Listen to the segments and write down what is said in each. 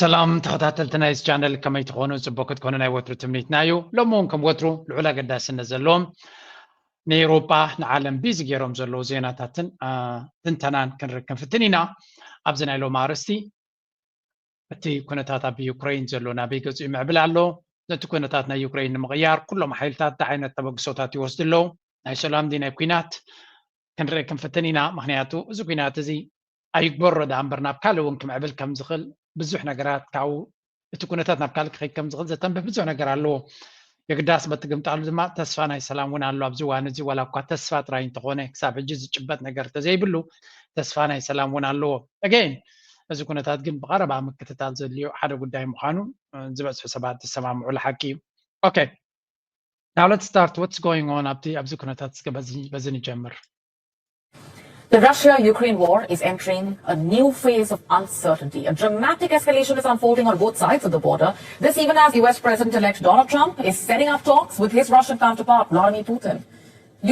ሰላም ተኸታተልቲ ናይዚ ቻነል፣ ከመይ ትኾኑ? ጽቡቅ ክትኮኑ ናይ ወትሩ ትምኒትና እዩ። ሎሚ እውን ከም ወትሩ ልዑል ኣገዳስነት ዘለዎም ንኤውሮጳ ንዓለም ቢዚ ገይሮም ዘለዉ ዜናታትን ትንተናን ክንርኢ ክንፍትን ኢና። ኣብዚ ናይ ሎሚ ኣርእስቲ እቲ ኩነታት ኣብ ዩክሬን ዘሎ ናበይ ገጹ ይምዕብል ኣሎ? ነቲ ኩነታት ናይ ዩክሬን ንምቕያር ኩሎም ሓይልታት እንታይ ዓይነት ተበግሶታት ይወስዱ ኣለዉ? ናይ ሰላም ድዩ ናይ ኲናት? ክንርኢ ክንፍትን ኢና። ምኽንያቱ እዚ ኲናት እዚ ኣይግበሮ ደኣ እምበር ናብ ካልእ እውን ክምዕብል ከም ዝኽእል ብዙሕ ነገራት ካብኡ እቲ ኩነታት ናብ ካልእ ክኸይድ ከም ዝኽእል ዘተንብህ ብዙሕ ነገር ኣለዎ። የግዳስ በቲ ግምጣሉ ድማ ተስፋ ናይ ሰላም እውን ኣሎ ኣብዚ እዋን እዚ፣ ዋላ እኳ ተስፋ ጥራይ እንተኾነ ክሳብ ሕጂ ዝጭበጥ ነገር ተዘይብሉ ተስፋ ናይ ሰላም እውን ኣለዎ። ኣገይን እዚ ኩነታት ግን ብቐረባ ምክትታል ዘድልዮ ሓደ ጉዳይ ምዃኑ ዝበዝሑ ሰባት ዝሰማምዑሉ ሓቂ እዩ። ኦኬ። Now let's start what's going on ኣብቲ ኣብዚ ኩነታት እስከ በዚ በዚ ንጀምር። The Russia Ukraine war is entering a new phase of uncertainty. A dramatic escalation is unfolding on both sides of the border. This, even as U S President elect Donald Trump is setting up talks with his Russian counterpart, Vladimir Putin.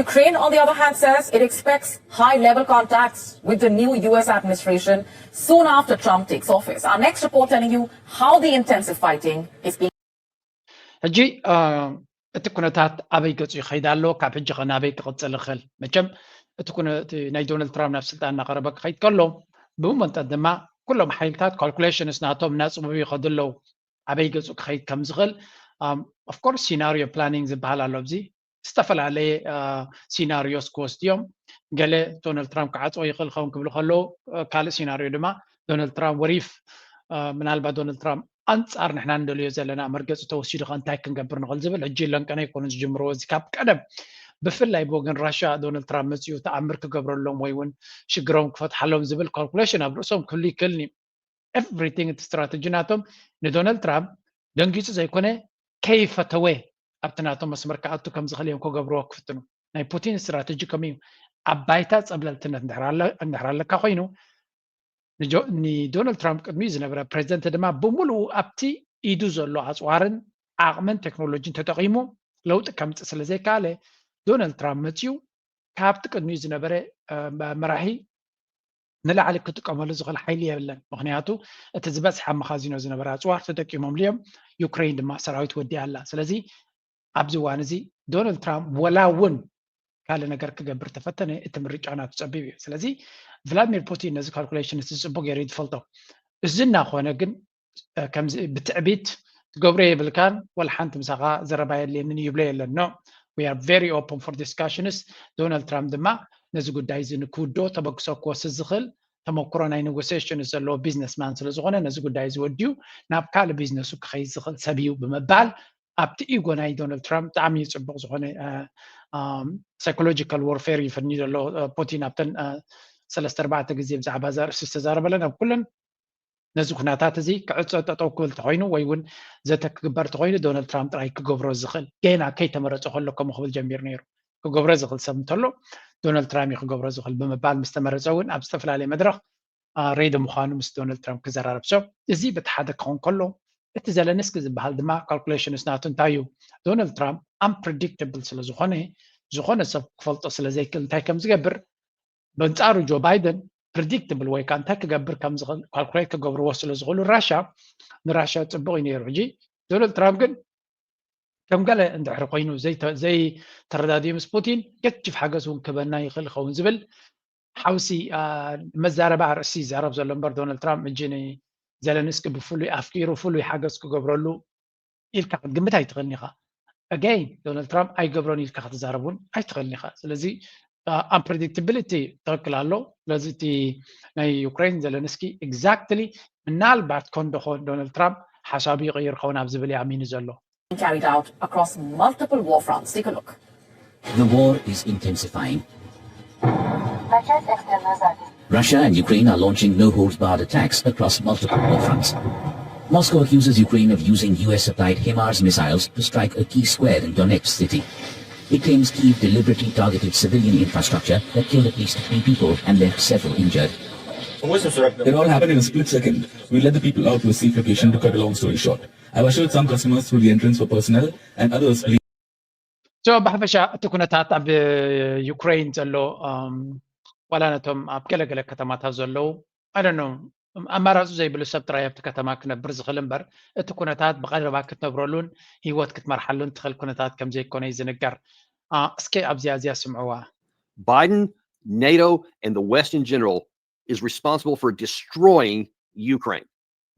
Ukraine, on the other hand, says it expects high level contacts with the new U S administration soon after Trump takes office. Our next report telling you how the intensive fighting is being ሕጂ እቲ ኩነታት ኣበይ ገጹ ይኸይድ ኣሎ፣ ካብ ሕጂ ኸ ናበይ ክቕጽል ይኽእል? መቸም እቲ ናይ ዶናልድ ትራምፕ ናብ ስልጣን እናቐረበ ክኸይድ ከሎ፣ ብመንጠት ድማ ኩሎም ሓይልታት ካልኩሌሽንስ ናቶም እናጽበቡ ይኸዱ ኣለዉ። ኣበይ ገጹ ክኸይድ ከም ዝኽእል ኦፍኮርስ ሲናሪዮ ፕላኒንግ ዝበሃል ኣሎ። ኣብዚ ዝተፈላለየ ሲናሪዮስ ክወስዱ እዮም። ገለ ዶናልድ ትራምፕ ክዓጽዎ ይኽእል ኸውን ክብሉ ከለዉ፣ ካልእ ሲናሪዮ ድማ ዶናልድ ትራምፕ ወሪፍ ምናልባት ዶናልድ ትራምፕ ኣንጻር ንሕና እንደልዮ ዘለና መርገጺ ተወሲዱ ከ እንታይ ክንገብር ንኽእል ዝብል ሕጂ ለንቀነ ይኮኑ ዝጅምርዎ። እዚ ካብ ቀደም ብፍላይ ብወገን ራሽያ ዶናልድ ትራምፕ መጺኡ ተኣምር ክገብረሎም ወይ እውን ሽግሮም ክፈትሓሎም ዝብል ካልኩሌሽን ኣብ ርእሶም ክህሉ ይክእል እዩ። ኤቭሪቲንግ እቲ ስትራተጂ ናቶም ንዶናልድ ትራምፕ ደንጊጹ ዘይኮነ ከይፈተወ ኣብቲ ናቶም መስመር ክኣቱ ከም ዝኽእል እዮም ክገብርዎ ክፍትኑ። ናይ ፑቲን ስትራተጂ ከምኡ እዩ። ኣብ ባይታ ጸብለልትነት እንድሕር ኣለካ ኮይኑ ንዶናልድ ትራምፕ ቅድሚኡ ዝነበረ ፕሬዚደንት ድማ ብምሉኡ ኣብቲ ኢዱ ዘሎ ኣፅዋርን ዓቕምን ቴክኖሎጂን ተጠቒሙ ለውጢ ከምፅእ ስለ ዘይከኣለ ዶናልድ ትራምፕ መፅዩ ካብቲ ቅድሚኡ ዝነበረ መራሒ ንላዕሊ ክጥቀመሉ ዝኽእል ሓይሊ የብለን። ምክንያቱ እቲ ዝበፅሐ መኻዚኖ ዝነበረ ኣፅዋር ተጠቂሞምሉ እዮም። ዩክሬን ድማ ሰራዊት ወዲኣ ኣላ። ስለዚ ኣብዚ እዋን እዚ ዶናልድ ትራምፕ ወላ እውን ካልእ ነገር ክገብር ተፈተነ እቲ ምርጫ ናቱ ፀቢብ እዩ። ስለዚ ቭላድሚር ፑቲን ነዚ ካልኩሌሽን እዚ ፅቡቅ ገይሩ እዩ ዝፈልጦ። እዚ እናኾነ ግን ከምዚ ብትዕቢት ትገብሮ የብልካን፣ ወላ ሓንቲ ምሳኻ ዘረባ የድልየንን ይብሎ የለን። No, we are very open for discussions። ዶናልድ ትራምፕ ድማ ነዚ ጉዳይ እዚ ንክውድኦ ተበግሶ ክወስድ ዝኽእል ተመክሮ ናይ ኔጎሲሽን ዘለዎ ቢዝነስማን ስለ ዝኾነ ነዚ ጉዳይ እዚ ወዲኡ ናብ ካልእ ቢዝነሱ ክኸይድ ዝኽእል ሰብ እዩ ብምባል ኣብቲ ኢጎ ናይ ዶናልድ ትራምፕ ብጣዕሚ እዩ ፅቡቅ ዝኾነ ሳይኮሎጂካል ወርፌር እዩ ፈኒ ዘሎ ፑቲን ኣብተን ሰለስተ ኣርባዕተ ግዜ ብዛዕባ እዛ ርእሲ ዝተዛረበለን ኣብ ኩለን ነዚ ኩነታት እዚ ክዕፆ ጠጠው ክብል ተኮይኑ ወይ እውን ዘተ ክግበር ተኮይኑ ዶናልድ ትራምፕ ጥራይ ክገብሮ ዝኽእል ገና ከይተመረፀ ከሎ ከምኡ ክብል ጀሚሩ ነይሩ። ክገብሮ ዝኽእል ሰብ እንተሎ ዶናልድ ትራምፕ እዩ ክገብሮ ዝኽእል ብምባል ምስ ተመረፀ እውን ኣብ ዝተፈላለየ መድረኽ ሬዲ ምዃኑ ምስ ዶናልድ ትራምፕ ክዘራረብ። So እዚ በቲ ሓደ ክኸውን ከሎ እቲ ዘለንስኪ ዝበሃል ድማ ካልኩሌሽንስ ናቱ እንታይ እዩ? ዶናልድ ትራምፕ ኣምፕሪዲክተብል ስለ ዝኾነ ዝኾነ ሰብ ክፈልጦ ስለ ዘይክእል እንታይ ከም ዝገብር በንጻሩ ጆ ባይደን ፕሪዲክትብል ወይ ከዓ እንታይ ክገብር ከም ዝኽእል ካልኩሌት ክገብርዎ ስለ ዝኽእሉ ራሻ ንራሻ ፅቡቅ እዩ ነይሩ። ሕጂ ዶናልድ ትራምፕ ግን ከም ገለ እንድሕር ኮይኑ ዘይተረዳድዩ ምስ ፑቲን ገጅፍ ሓገዝ እውን ክበና ይኽእል ይኸውን ዝብል ሓውሲ መዛረባ ኣርእስቲ ይዛረብ ዘሎ እምበር ዶናልድ ትራምፕ ሕጂ ንዘለንስኪ ብፍሉይ ኣፍቂሩ ፍሉይ ሓገዝ ክገብረሉ ኢልካ ክትግምት ኣይትኽእልን ኢኻ። ኣገይን ዶናልድ ትራምፕ ኣይገብሮን ኢልካ ክትዛረብ እውን ኣይትኽእልን ኢኻ። ስለዚ ኣምፕሬዲክትብሊቲ ትኽክል ኣሎ። ስለዚ እቲ ናይ ዩክሬን ዘለንስኪ ኤግዛክትሊ ምናልባት ኮን ዶ ኮን ዶናልድ ትራምፕ ሓሳቡ ይቕይር ኸውን ኣብ ዝብል እዩ ኣሚኑ ዘሎ። Carried out across multiple war fronts. Take a look. The war is intensifying. Russia and Ukraine are launching no-holds-barred attacks across multiple war fronts. Moscow accuses Ukraine of using U S-supplied HIMARS missiles to strike a key square in Donetsk city. It claims Kyiv deliberately targeted civilian infrastructure that killed at least three people and left several injured. It all happened in a split second. We led the people out to a safe location, to cut a long story short. I've ushered some customers through the entrance for personnel and others. So ብሓፈሻ እቲ ኩነታት ኣብ ዩክሬን ዘሎ ዋላ ነቶም ኣብ ገለገለ ከተማታት ዘለዉ ኣይደኖ ኣማራፂ ዘይብሉ ሰብ ጥራይ ኣብቲ ከተማ ክነብር ዝኽእል እምበር፣ እቲ ኩነታት ብቐረባ ክትነብረሉን ህይወት ክትመርሓሉን ትኽእል ኩነታት ከም ዘይኮነ እዩ ዝንገር። እስከ ኣብዚኣ እዚኣ ስምዕዋ። Biden, NATO, and the West in general is responsible for destroying Ukraine.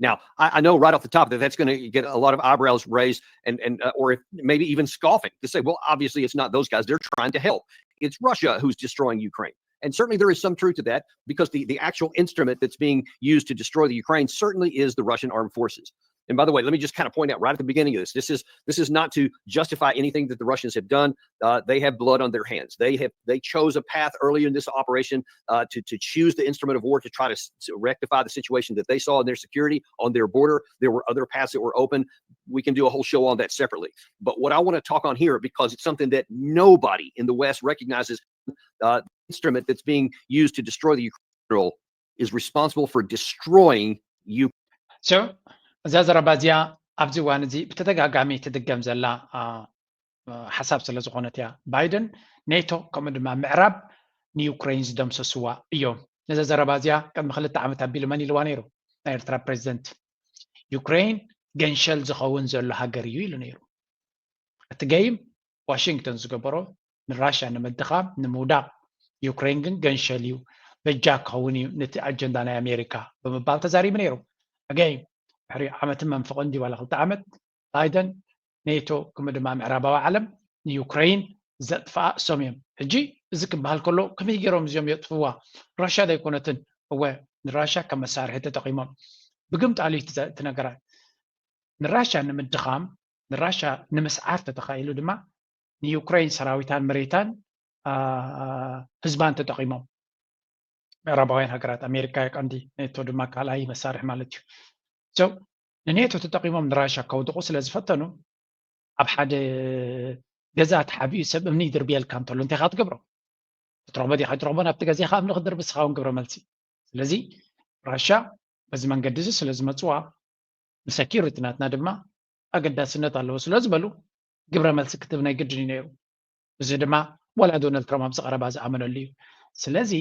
Now, I, I know right off the top that that's going to get a lot of eyebrows raised and, and uh, or if maybe even scoffing to say, well, obviously it's not those guys. They're trying to help. It's Russia who's destroying Ukraine. And certainly there is some truth to that because the, the actual instrument that's being used to destroy the Ukraine certainly is the Russian armed forces. And by the way, let me just kind of point out right at the beginning of this, this is this is not to justify anything that the Russians have done. Uh, they have blood on their hands. They have they chose a path earlier in this operation uh, to to choose the instrument of war to try to, to rectify the situation that they saw in their security on their border. There were other paths that were open. We can do a whole show on that separately. But what I want to talk on here, because it's something that nobody in the West recognizes, uh, instrument that's being used to destroy the Ukraine is responsible for destroying Ukraine. So እዛ ዘረባ እዚኣ ኣብዚ እዋን እዚ ብተደጋጋሚ ትድገም ዘላ ሓሳብ ስለ ዝኾነት እያ። ባይደን፣ ኔቶ ከምኡ ድማ ምዕራብ ንዩክሬን ዝደምሰስዋ እዮም። ነዛ ዘረባ እዚኣ ቅድሚ ክልተ ዓመት ኣቢሉ መን ኢልዋ ነይሩ? ናይ ኤርትራ ፕሬዚደንት። ዩክሬን ገንሸል ዝኸውን ዘሎ ሃገር እዩ ኢሉ ነይሩ። እቲ ገይም ዋሽንግተን ዝገበሮ ንራሽያ ንምድኻም ንምውዳቕ፣ ዩክሬን ግን ገንሸል እዩ፣ በጃ ክኸውን እዩ ነቲ ኣጀንዳ ናይ ኣሜሪካ ብምባል ተዛሪቡ ነይሩ። ኣገይም ድሕሪ ዓመትን መንፍቕን ድዩ ዋላ ክልተ ዓመት ባይደን ኔቶ ከምኡ ድማ ምዕራባዊ ዓለም ንዩክሬን ዘጥፍኣ እሶም እዮም። ሕጂ እዚ ክበሃል ከሎ ከመይ ገይሮም እዚኦም የጥፍዋ? ራሽያ ዶ ኣይኮነትን? እወ ንራሽያ ከም መሳርሒ ተጠቒሞም። ብግምጣሉ እዩ እቲ ነገራት። ንራሽያ ንምድኻም ንራሽያ ንምስዓር ተተኻኢሉ ድማ ንዩክሬን ሰራዊታን መሬታን ህዝባን ተጠቒሞም። ምዕራባውያን ሃገራት ኣሜሪካ ቀንዲ ኔቶ ድማ ካልኣይ መሳርሒ ማለት እዩ። ንኔቶ ተጠቒሞም ንራሽያ ከውድቑ ስለ ዝፈተኑ ኣብ ሓደ ገዛ ተሓቢኡ ሰብ እምኒ ይድርብየልካ እንተሎ እንታይ ኢኻ ትገብሮ? ክትረኽቦ ዲኻ ኣይትረኽቦን ኣብቲ ገዜኻ እምኒ ክትድርቢ ንስኻ እውን ግብረ መልሲ። ስለዚ ራሽያ በዚ መንገዲ እዚ ስለ ዝመፅዋ ንሰኪሪቲ ናትና ድማ ኣገዳስነት ኣለዎ ስለ ዝበሉ ግብረ መልሲ ክትብ ናይ ግድን እዩ ነይሩ። እዚ ድማ ዋላ ዶናልድ ትራምፕ ኣብዚ ቀረባ ዝኣመነሉ እዩ። ስለዚ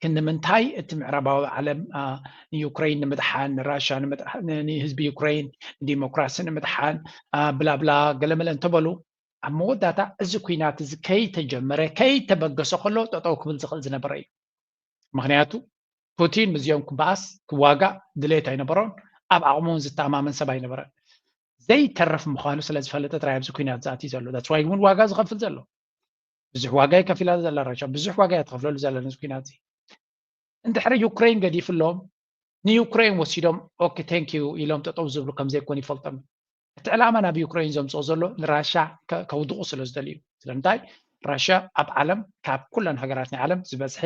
ክንምንታይ እቲ ምዕራባዊ ዓለም ንዩክሬን ንምድሓን ንራሽያ ንህዝቢ ዩክሬን ንዲሞክራሲ ንምድሓን ብላብላ ገለመለ እንተበሉ ኣብ መወዳእታ እዚ ኩናት እዚ ከይተጀመረ ከይተበገሰ ከሎ ጠጠው ክብል ዝኽእል ዝነበረ እዩ። ምክንያቱ ፑቲን ምስዚኦም ክበኣስ ክዋጋእ ድሌት ኣይነበሮን። ኣብ ዓቕሙ እውን ዝተኣማመን ሰብ ኣይነበረን። ዘይተርፍ ምዃኑ ስለ ዝፈለጠ ጥራይ ኣብዚ ኩናት ዝኣትዩ ዘሎ። ዳትስ ዋይ እውን ዋጋ ዝኸፍል ዘሎ። ብዙሕ ዋጋ እያ ከፊላ ዘላ ራሻ፣ ብዙሕ ዋጋ እያ ትኸፍለሉ ዘላ ነዚ ኩናት እዚ። እንድሕሪ ዩክሬን ገዲፍሎም ንዩክሬን ወሲዶም ኦኬ ቴንክ ዩ ኢሎም ጠጠው ዝብሉ ከም ዘይኮኑ ይፈልጦም። እቲ ዕላማ ናብ ዩክሬን ዘምፅኦ ዘሎ ንራሻ ከውድቑ ስለ ዝደልዩ። ስለምንታይ ራሻ ኣብ ዓለም ካብ ኩለን ሃገራት ናይ ዓለም ዝበዝሐ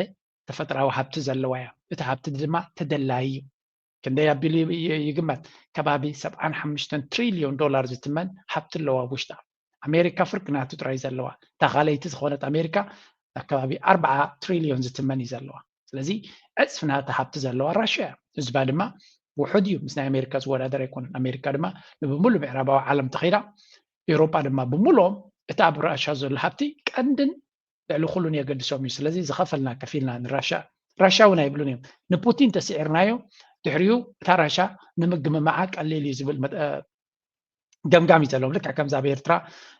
ተፈጥራዊ ሃብቲ ዘለዋ እያ። እቲ ሃብቲ ድማ ተደላይ እዩ። ክንደይ ኣቢሉ ይግመት? ከባቢ ሰብዓን ሓሙሽተን ትሪልዮን ዶላር ዝትመን ሃብቲ ኣለዋ ውሽጣ። ኣሜሪካ ፍርቂ ናቱ ጥራይ ዘለዋ፣ እታ ካልኣይቲ ዝኾነት ኣሜሪካ ኣብ ከባቢ ኣርባዓ ትሪልዮን ዝትመን እዩ ዘለዋ። ስለዚ ዕፅፊ ናታ ሃብቲ ዘለዋ ራሽያ እያ። ህዝባ ድማ ውሑድ እዩ፣ ምስ ናይ ኣሜሪካ ዝወዳደር ኣይኮነን። ኣሜሪካ ድማ ንብምሉ ምዕራባዊ ዓለም ተኸይዳ፣ ኤውሮጳ ድማ ብምሉኦም እቲ ኣብ ራሻ ዘሎ ሃብቲ ቀንድን ልዕሊ ኩሉን የገድሶም እዩ። ስለዚ ዝኸፈልና ከፊልና ንራሻ፣ ራሻ እውን ኣይብሉን እዮም። ንፑቲን ተስዒርናዮ ድሕሪኡ እታ ራሻ ንምግምማዓ ቀሊል እዩ ዝብል ገምጋም እዩ ዘለዎም። ልክዕ ከምዚ ኣብ ኤርትራ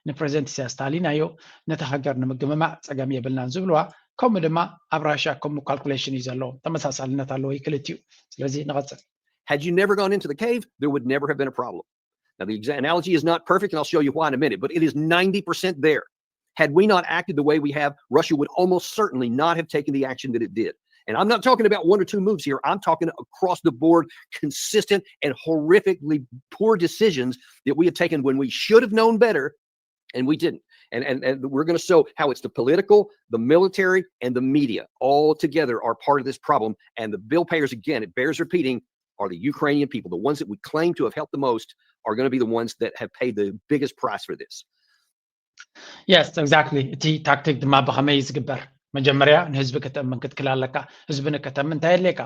ንፕሬዚደንት ኢሳያስ ስታሊን ኣዮ ነቲ ሃገር ንምግምማዕ ጸገም የብልናን ዝብልዋ፣ ከምኡ ድማ ኣብ ራሽያ ከምኡ ካልኩሌሽን እዩ ዘለዎም። ተመሳሳልነት ኣለዎ ክልቲኡ። ስለዚ ንቐጽል። Had you never gone into the cave, there would never have been a problem. Now, the analogy is not perfect, and I'll show you why in a minute, but it is ninety percent there. Had we not acted the way we have, Russia would almost certainly not have taken the action that it did. And I'm not talking about one or two moves here. I'm talking across the board, consistent and horrifically poor decisions that we have taken when we should have known better, and we didn't. And, and, and we're going to show how it's the political, the military, and the media all together are part of this problem. And the bill payers, again, it bears repeating, are the Ukrainian people. The ones that we claim to have helped the most are going to be the ones that have paid the biggest price for this. Yes, exactly. እቲ ታክቲክ ድማ ብኸመይ ዝግበር? መጀመርያ ንህዝቢ ከተእምን ክትክል ኣለካ። ህዝቢ ንከተምን እንታይ የድልየካ?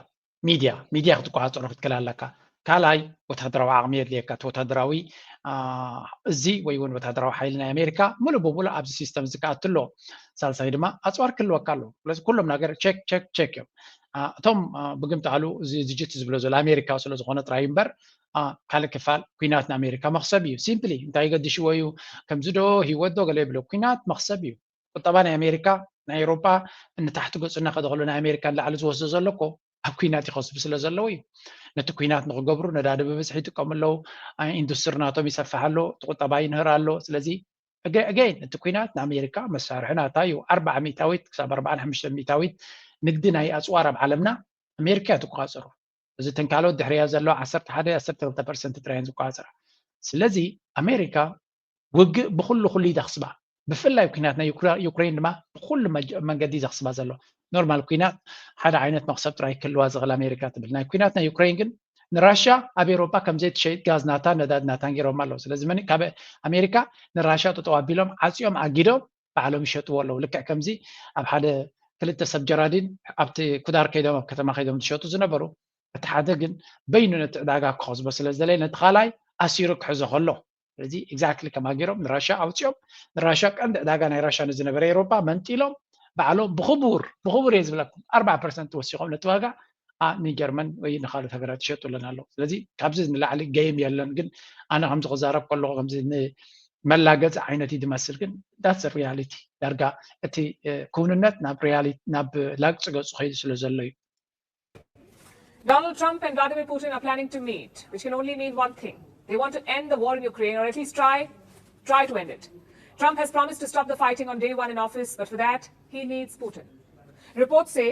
ሚድያ፣ ሚድያ ክትቆፃፀሮ ክትክል ኣለካ። ካልኣይ ወታደራዊ ዓቕሚ የድልየካ። እቲ ወታደራዊ እዚ ወይ እውን ወታደራዊ ሓይሊ ናይ ኣሜሪካ ሙሉእ ብሙሉእ ኣብዚ ሲስተም እዚ ክኣቱ ኣለዎ። ሳልሳይ ድማ ኣፅዋር ክህልወካ ኣለዎ። ስለዚ ኩሎም ነገር ቸክ ቸክ ቸክ እዮም። እቶም ብግምጣሉ እዚ ዝጅት ዝብሎ ዘሎ ኣሜሪካ ስለ ዝኾነ ጥራይ እምበር ካልእ ክፋል ኩናት ንኣሜሪካ መኽሰብ እዩ። ሲምፕሊ እንታይ ገድሽዎ እዩ? ከምዚ ዶ ህይወት ዶ ገለ ይብሎ፣ ኩናት መኽሰብ እዩ። ቁጠባ ናይ ኣሜሪካ ናይ ኤውሮጳ ንታሕቲ ገጹ እናኸደ ከሎ ናይ ኣሜሪካ ንላዕሊ ዝወስዶ ዘሎ እኮ ኣብ ኩናት ይኸስቡ ስለ ዘለዉ እዩ። ነቲ ኩናት ንክገብሩ ነዳዲ ብብዝሒ ይጥቀሙ ኣለዉ። ኢንዱስትሪ ናቶም ይሰፍሕ ኣሎ፣ እቲ ቁጠባ ይንህር ኣሎ። ስለዚ ኣገይን እቲ ኩናት ንኣሜሪካ መሳርሒ ናታ እዩ። ኣርባዓ ሚእታዊት ክሳብ ኣርባዓን ሓሙሽተ ሚእታዊት ንግዲ ናይ ኣፅዋር ኣብ ዓለምና ኣሜሪካ እያ ትቆፃፀሮ። እዚ ተንካሎት ድሕሪያ ዘለዋ ዓሰርተ ሓደ ዓሰርተ ክልተ ፐርሰንት ጥራይ እየን ዝቆፃፀራ። ስለዚ ኣሜሪካ ውግእ ብኩሉ ኩሉ ይደኽስባ። ብፍላይ ኩናት ናይ ዩክሬን ድማ ብኩሉ መንገዲ ዘኽስባ ዘሎ። ኖርማል ኩናት ሓደ ዓይነት መኽሰብ ጥራይ ክህልዋ ዝኽእል ኣሜሪካ ትብል። ናይ ኩናት ናይ ዩክሬን ግን ንራሽያ ኣብ ኤውሮጳ ከምዘይትሸይጥ ጋዝ ናታ ነዳድ ናታን ገይሮም ኣለዉ። ስለዚ መን ካብ ኣሜሪካ ንራሽያ ጠጠው ኣቢሎም ዓፅዮም ኣጊዶም ባዕሎም ይሸጥዎ ኣለዉ። ልክዕ ከምዚ ኣብ ሓደ ክልተ ሰብ ጀራዲን ኣብቲ ኩዳር ከይዶም ኣብ ከተማ ከይዶም ዝሸጡ ዝነበሩ እቲ ሓደ ግን በይኑ ነቲ ዕዳጋ ክኸስቦ ስለ ዝደለየ ነቲ ካልኣይ ኣሲሩ ክሕዞ ከሎ ስለዚ ኤግዛክትሊ ከማ ገይሮም ንራሻ ኣውፅኦም ንራሻ ቀንዲ ዕዳጋ ናይ ራሻ ንዝነበረ ኤሮፓ መንጢሎም ባዕሎም ብክቡር ብክቡር እየ ዝብለኩም ኣርባዓ ፐርሰንት ወሲኾም ነቲ ዋጋ ንጀርመን ወይ ንካልኦት ሃገራት ይሸጡለን ኣለዉ። ስለዚ ካብዚ ንላዕሊ ገይም የለን። ግን ኣነ ከምዚ ክዛረብ ከለኹ ከምዚ ንመላገፂ ዓይነት እዩ ዝመስል። ግን that's reality ዳርጋ እቲ ክውንነት ናብ ሪያሊቲ ናብ ላግፂ ገፁ ከይዱ ስለ ዘሎ እዩ። Donald Trump and Vladimir Putin are planning to meet, which can only mean one thing. They want to end the war in Ukraine or at least try try to end it. Trump has promised to stop the fighting on day one in office, but for that, he needs Putin. Reports say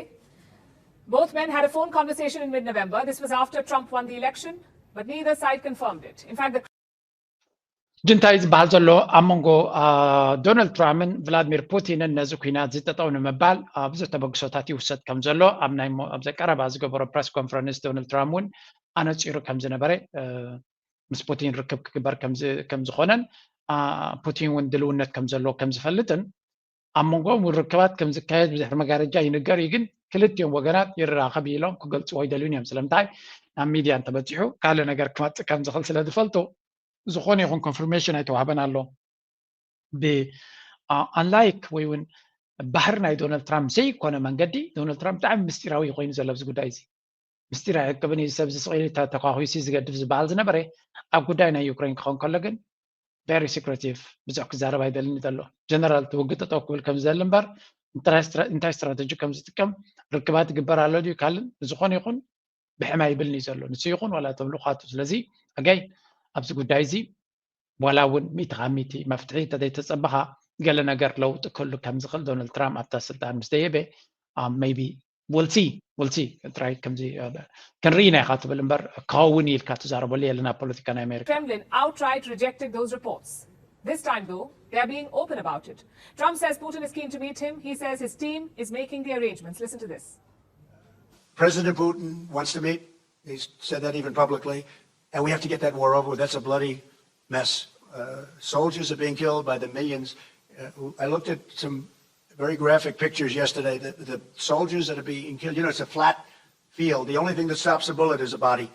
both men had a phone conversation in mid-November. This was after Trump won the election, but neither side confirmed it. In fact, the ሕጂ እንታይ ዝበሃል ዘሎ ኣብ መንጎ ዶናልድ ትራምፕን ቭላድሚር ፑቲንን ነዚ ኩናት ዝጠጠው ንምባል ብዙሕ ተበግሶታት ይውሰድ ከም ዘሎ ኣብ ናይ ኣብ ቀረባ ዝገበሮ ፕረስ ኮንፈረንስ ዶናልድ ትራምፕ እውን ኣነፂሩ ከም ዝነበረ ምስ ፑቲን ርክብ ክግበር ከም ዝኾነን ፑቲን እውን ድልውነት ከም ዘለዎ ከም ዝፈልጥን ኣብ መንጎኦም እውን ርክባት ከም ዝካየድ ብድሕሪ መጋረጃ ይንገር እዩ። ግን ክልቲኦም ወገናት ይራኸብ ኢሎም ክገልፅዎ ኣይደልዩን እዮም። ስለምንታይ ናብ ሚድያ እንተበፂሑ ካልእ ነገር ክመፅእ ከም ዝኽእል ስለ ዝፈልጡ ዝኾነ ይኹን ኮንፍርሜሽን ኣይተዋህበን ኣሎ። ብኣንላይክ ወይ እውን ባህሪ ናይ ዶናልድ ትራምፕ ዘይኮነ መንገዲ ዶናልድ ትራምፕ ብጣዕሚ ምስጢራዊ ኮይኑ ዘሎ ኣብዚ ጉዳይ እዚ ምስጢር ኣይዕቅብን እዩ። ሰብ ዝስቕ ኢሉ ተኳኺሱ ዝገድፍ ዝበሃል ዝነበረ ኣብ ጉዳይ ናይ ዩክሬን ክኸውን ከሎ ግን ቨሪ ሲክሬቲቭ ብዙሕ ክዛረብ ኣይደልን ዘሎ። ጀነራል እቲ ውግእ ጠጠው ክብል ከም ዝደሊ እምበር እንታይ ስትራተጂ ከም ዝጥቀም ርክባት ይግበር ኣሎ ድዩ ካልእ ብዝኾነ ይኹን ብሕም ኣይብልን እዩ ዘሎ ንሱ ይኹን ዋላ እቶም ልኡኻቱ። ስለዚ ኣጋይ ኣብዚ ጉዳይ እዚ ዋላ እውን ሚእቲ ካብ ሚእቲ መፍትሒ እንተዘይተፀበኻ ገለ ነገር ለውጢ ክህሉ ከም ዝኽእል ዶናልድ ትራምፕ ኣብታ ስልጣን ምስ ደየበ ሜይቢ ወልሲ ወልሲ ጥራይ ከምዚ ክንርኢ ኢና ኢኻ ትብል እምበር ክኸውን ኢልካ ትዛረበሉ የለን ኣብ ፖለቲካ ናይ ኣሜሪካ። Kremlin outright rejected those reports. This time, though, they are being open about it. Trump says Putin is keen to meet him. He says his team is making the arrangements. Listen to this. President Putin wants to meet. He's said that even publicly. And we have to get that war over with. That's a bloody mess. Uh, soldiers are being killed by the millions. Uh, I looked at some very graphic pictures yesterday. The, the soldiers that are being killed, you know, it's a flat field. The only thing that stops a bullet is a body.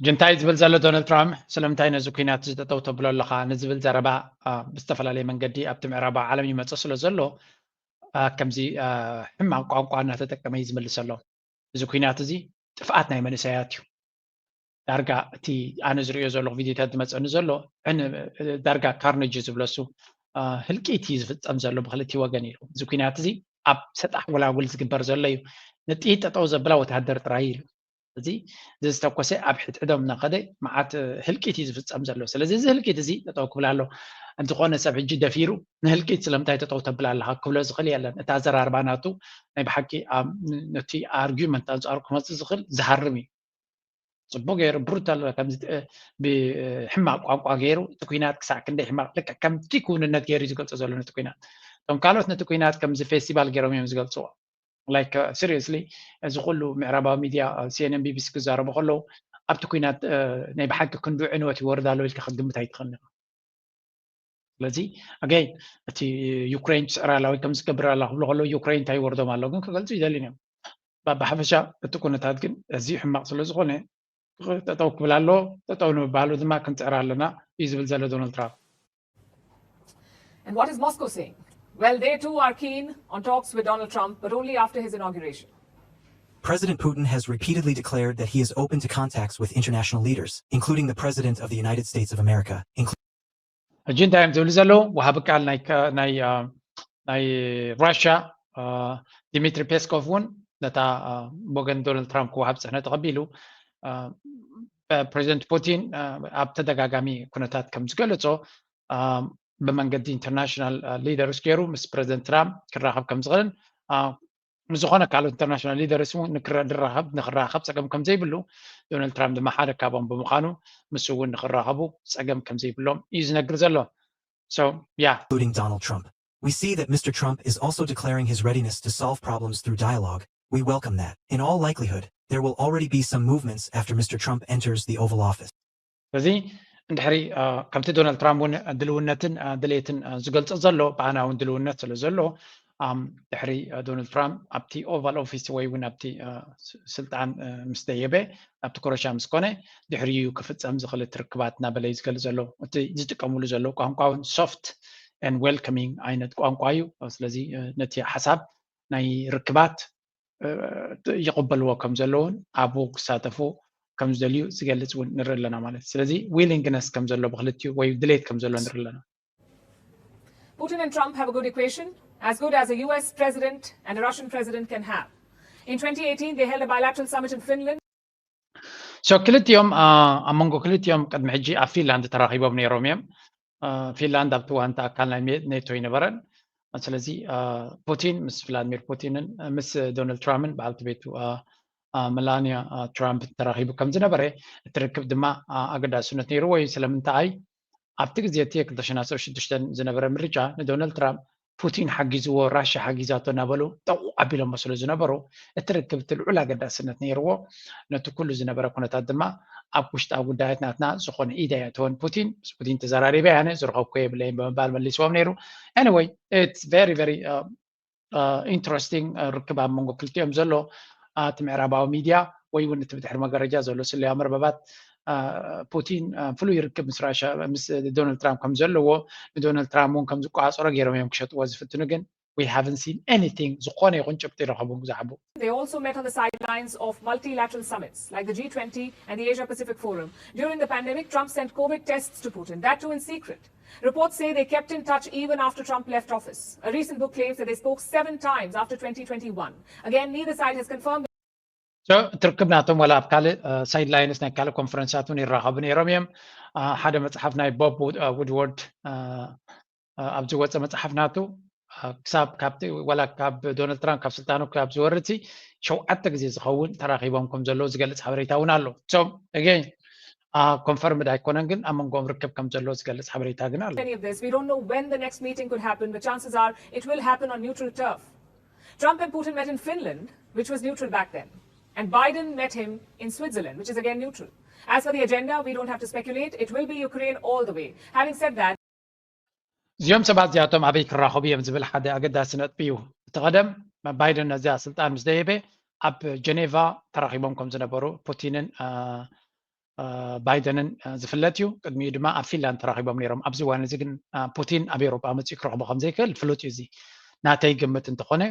ሕጂ እንታይ ዝብል ዘሎ ዶናልድ ትራምፕ ስለምንታይ ነዚ ኩናት እዚ ጠጠው ተብሎ ኣለኻ ንዝብል ዘረባ ብዝተፈላለየ መንገዲ ኣብቲ ምዕራባዊ ዓለም ይመፅእ ስለ ዘሎ ከምዚ ሕማቕ ቋንቋ እናተጠቀመ እዩ ዝመልሰሎም። እዚ ኩናት እዚ ጥፍኣት ናይ መንእሰያት እዩ። ዳርጋ እቲ ኣነ ዝርእዮ ዘለኹ ቪድዮታት ዝመፀኒ ዘሎ ዳርጋ ካርነጅ ዝብለሱ ህልቂት እዩ ዝፍፀም ዘሎ ብክልቲ ወገን ኢሉ። እዚ ኩናት እዚ ኣብ ሰጣሕ ጎላጉል ዝግበር ዘሎ እዩ። ንጥይት ጠጠው ዘብላ ወተሃደር ጥራይ ኢሉ። እዚ ዝተኮሰ ኣብ ሕድሕዶም እናኸደ መዓት ህልቂት እዩ ዝፍፀም ዘሎ። ስለዚ እዚ ህልቂት እዚ ጠጠው ክብል ኣሎ። እንተኾነ ሰብ ሕጂ ደፊሩ ንህልቂት ስለምንታይ ጠጠው ተብል ኣለኻ ክብሎ ዝኽእል የለን። እቲ ኣዘራርባ ናቱ ናይ ብሓቂ ነቲ ኣርጊመንት ኣንፃሩ ክመፅእ ዝኽእል ዝሃርም እዩ። ፅቡቅ ገይሩ ብሩታል ብሕማቅ ቋንቋ ገይሩ እቲ ኩናት ክሳዕ ክንደይ ሕማቅ ልክዕ ከምቲ ክውንነት ገይሩ ዝገልፆ ዘሎ ነቲ ኩናት እቶም ካልኦት ነቲ ኩናት ከምዚ ፌስቲቫል ገይሮም እዮም ዝገልፅዎ። ላይክ ሲሪየስሊ እዚ ኩሉ ምዕራባዊ ሚድያ ሲኤንኤን ቢቢሲ ክዛረቡ ከለዉ ኣብቲ ኩናት ናይ ብሓቂ ክንዱ ዕንወት ይወርድ ኣለዉ ኢልካ ክትግምት ኣይትኽእልን ኢኻ። ስለዚ ኣገይን እቲ ዩክሬን ትስዕር ኣላ ወይ ከም ዝገብር ኣላ ክብሉ ከለዉ ዩክሬን እንታይ ይወርዶም ኣለዉ ግን ክገልፁ ይደልን እዮም። ብሓፈሻ እቲ ኩነታት ግን ኣዝዩ ሕማቕ ስለ ዝኾነ ጠጠው ክብል ኣለዎ። ጠጠው ንምባሉ ድማ ክንፅዕር ኣለና እዩ ዝብል ዘሎ ዶናልድ ትራምፕ። And what is Moscow saying? Well, they too are keen on talks with Donald Trump, but only after his inauguration. President Putin has repeatedly declared that he is open to contacts with international leaders, including the President of the United States of America, including ሕጂ እንታይ እዮም ዝብሉ ዘለዉ? ወሃቢ ቃል ናይ ከ- ናይ አ፣ ናይ ራሽያ አ፣ ዲሚትሪ ፔስኮቭ እውን ነታ አ፣ ወገን ዶናልድ ትራምፕ ክወሃብ ፅሕነ ተቐቢሉ አ፣ ፕሬዚደንት ፑቲን አ፣ ኣብ ተደጋጋሚ ኩነታት ከም ዝገለጾ አ፣ ብመንገዲ ኢንተርናሽናል ሊደርስ ገይሩ ምስ ፕሬዚደንት ትራምፕ ክራኸብ ከም ዝኽእልን አ፣ ምስ ዝኾነ ካልኦት ኢንተርናሽናል ሊደርስ እውን ንክረ- ንራኸብ ንክራኸብ ፀገም ከም ዘይብሉ ዶናልድ ትራምፕ ድማ ሓደ ካብኦም ብምዃኑ ምስ እውን ንክራኸቡ ፀገም ከም ዘይብሎም እዩ ዝነግር ዘሎ። So yeah. including Donald Trump. We see that Mister Trump is also declaring his readiness to solve problems through dialogue. We welcome that. In all likelihood, there will already be some movements after Mister Trump enters the Oval Office. ስለዚ እንድሕሪ አ፣ ከምቲ ዶናልድ ትራምፕ እውን ድልውነትን አ፣ ድሌትን አ፣ ዝገልጾ ዘሎ ብኣና እውን ድልውነት ስለ ዘሎ ኣም፣ ድሕሪ አ፣ ዶናልድ ትራምፕ ኣብቲ ኦቫል ኦፊስ ወይ እውን ኣብቲ አ፣ ስ- ስልጣን አ፣ ምስ ደየበ ኣብቲ ኮረሻ ምስ ኮነ ድሕሪኡ ክፍጸም ዝኽእል እቲ ርክባት እናበለ እዩ ዝገልጽ ዘሎ። እቲ ዝጥቀምሉ ዘለዉ ቋንቋ እውን soft and welcoming ዓይነት ቋንቋ እዩ። ስለዚ አ፣ ነቲ ሓሳብ ናይ ርክባት እ፣ ይቕበልዎ ከም ዘለውን ኣብኡ ክሳተፉ ከም ዝደልዩ ዝገልጽ እውን ንርኢ ኣለና ማለት እዩ። ስለዚ ዊሊንግነስ ከም ዘሎ ብክልቲኡ ወይ ድሌት ከም ዘሎ ንርኢ ኣለና። Putin and Trump have a good equation, as good as a U S president and a Russian president can have. In twenty eighteen, they held a bilateral summit in Finland. So ክልቲኦም አ፣ ኣብ መንጎ ክልቲኦም ቅድሚ ሕጂ ኣብ ፊንላንድ ተራኺቦም ነይሮም እዮም። አ፣ ፊንላንድ ኣብቲ እዋን እቲ ኣካል ናይ ሜ- ኔቶ ኣይነበረን። ስለዚ አ፣ ፑቲን ምስ ቭላድሚር ፑቲንን አ፣ ምስ ዶናልድ ትራምፕን በዓልቲ ቤቱ አ፣ አ፣ መላንያ አ፣ ትራምፕ ተራኺቡ ከም ዝነበረ እቲ ርክብ ድማ አ፣ ኣገዳስነት ነይርዎ እዩ። ስለምንታይ ኣብቲ ግዜ እቲ ክልተ ሽሕን ዓሰርተ ሽዱሽተን ዝነበረ ምርጫ ንዶናልድ ትራምፕ ፑቲን ሓጊዝዎ ራሽያ ሓጊዛቶ እናበሉ ጠቑ ኣቢሎሞ ስለ ዝነበሩ እቲ ርክብ እቲ ልዑል ኣገዳስነት ነይርዎ። ነቲ ኩሉ ዝነበረ ኩነታት ድማ ኣብ ውሽጣዊ ጉዳያት ናትና ዝኾነ ኢድ ኣየእተወን ፑቲን። ምስ ፑቲን ተዘራሪበ ኣነ ዝረኸብኩ የብለይን ብምባል መሊስዎም ነይሩ። Anyway, it's very very interesting ርክብ ኣብ መንጎ ክልቲኦም ዘሎ። እቲ ምዕራባዊ ሚድያ ወይ እውን እቲ ብድሕሪ መጋረጃ ዘሎ ስለያ መርበባት ፑቲን ፍሉይ ርክብ ምስ ራሽያ ምስ ዶናልድ ትራምፕ ከም ዘለዎ ንዶናልድ ትራምፕ እውን ከም ዝቆፃፀሮ ገይሮም እዮም ክሸጥዎ ዝፍትኑ ግን we haven't seen anything ዝኾነ ይኹን ጭብጢ ይረኸቡ ዝዓቡ They also met on the sidelines of multilateral summits like the G twenty and the Asia Pacific Forum. During the pandemic, Trump sent COVID tests to Putin, that too in secret. Reports say they kept in touch even after Trump left office. A recent book claims that they spoke seven times after twenty twenty-one. Again, neither side has confirmed. So እቲ ርክብ ናቶም ዋላ ኣብ ካልእ ሳይድላይንስ ናይ ካልእ ኮንፈረንሳት እውን ይራኸቡ ነይሮም እዮም። ሓደ መፅሓፍ ናይ ቦብ ውድወርድ ኣብ ዝወፀ መፅሓፍ ናቱ ክሳብ ካብቲ ዋላ ካብ ዶናልድ ትራምፕ ካብ ስልጣኑ ካብ ዝወርድ ሸውዓተ ግዜ ዝኸውን ተራኺቦም ከም ዘለዉ ዝገልፅ ሓበሬታ እውን ኣሎ። So again confirmed ኣይኮነን ግን ኣብ መንጎኦም ርክብ ከም ዘሎ ዝገልፅ ሓበሬታ ግን ኣሎ። Any of this. We don't know when the next meeting could happen, but chances are it will happen on neutral turf. Trump and Putin met in Finland, which was neutral back then, and Biden met him in Switzerland, which is again neutral. As for the agenda, we don't have to speculate. It will be Ukraine all the way. Having said that, እዚኦም ሰባት እዚኣቶም ኣበይ ክራኸቡ እዮም ዝብል ሓደ ኣገዳሲ ነጥቢ እዩ። እቲ ቀደም ባይደን ነዚኣ ስልጣን ምስ ደየበ ኣብ ጀኔቫ ተራኺቦም ከም ዝነበሩ ፑቲንን ባይደንን ዝፍለጥ እዩ። ቅድሚኡ ድማ ኣብ ፊንላንድ ተራኺቦም ነይሮም። ኣብዚ እዋን እዚ ግን ፑቲን ኣብ ኤውሮጳ መፂኡ ክረኽቦ ከም ዘይክእል ፍሉጥ እዩ። እዚ ናተይ ግምት እንተኾነ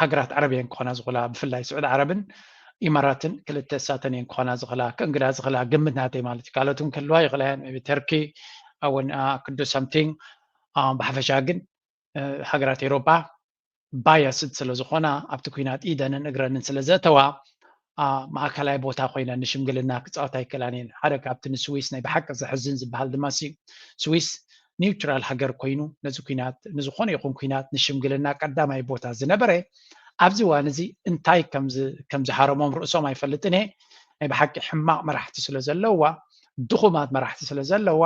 ሃገራት ዓረብ እየን ክኾና ዝኽእላ፣ ብፍላይ ስዑድ ዓረብን ኢማራትን ክልተ እሳተን እየን ክኾና ዝኽእላ፣ ክእንግዳ ዝኽእላ ግምት ናተይ ማለት እዩ። ካልኦት እውን ክህልዋ ይኽእላ እየን፣ maybe ተርኪ እውን could do something። ብሓፈሻ ግን ሃገራት ኤውሮጳ ባያስድ ስለ ዝኾና ኣብቲ ኲናት ኢደንን እግረንን ስለ ዘእተዋ ማእከላይ ቦታ ኮይነን ንሽምግልና ክፃወታ ኣይክእላን እየን። ሓደ ካብቲ ንስዊስ ናይ ብሓቂ ዘሕዝን ዝበሃል ድማ ስዊስ ኒውትራል ሃገር ኮይኑ ነዚ ኲናት ንዝኾነ ይኹን ኲናት ንሽምግልና ቀዳማይ ቦታ ዝነበረ ኣብዚ እዋን እዚ እንታይ ከም ዝሃረሞም ርእሶም ኣይፈልጥን እየ። ናይ ብሓቂ ሕማቕ መራሕቲ ስለ ዘለዋ ድኹማት መራሕቲ ስለ ዘለዋ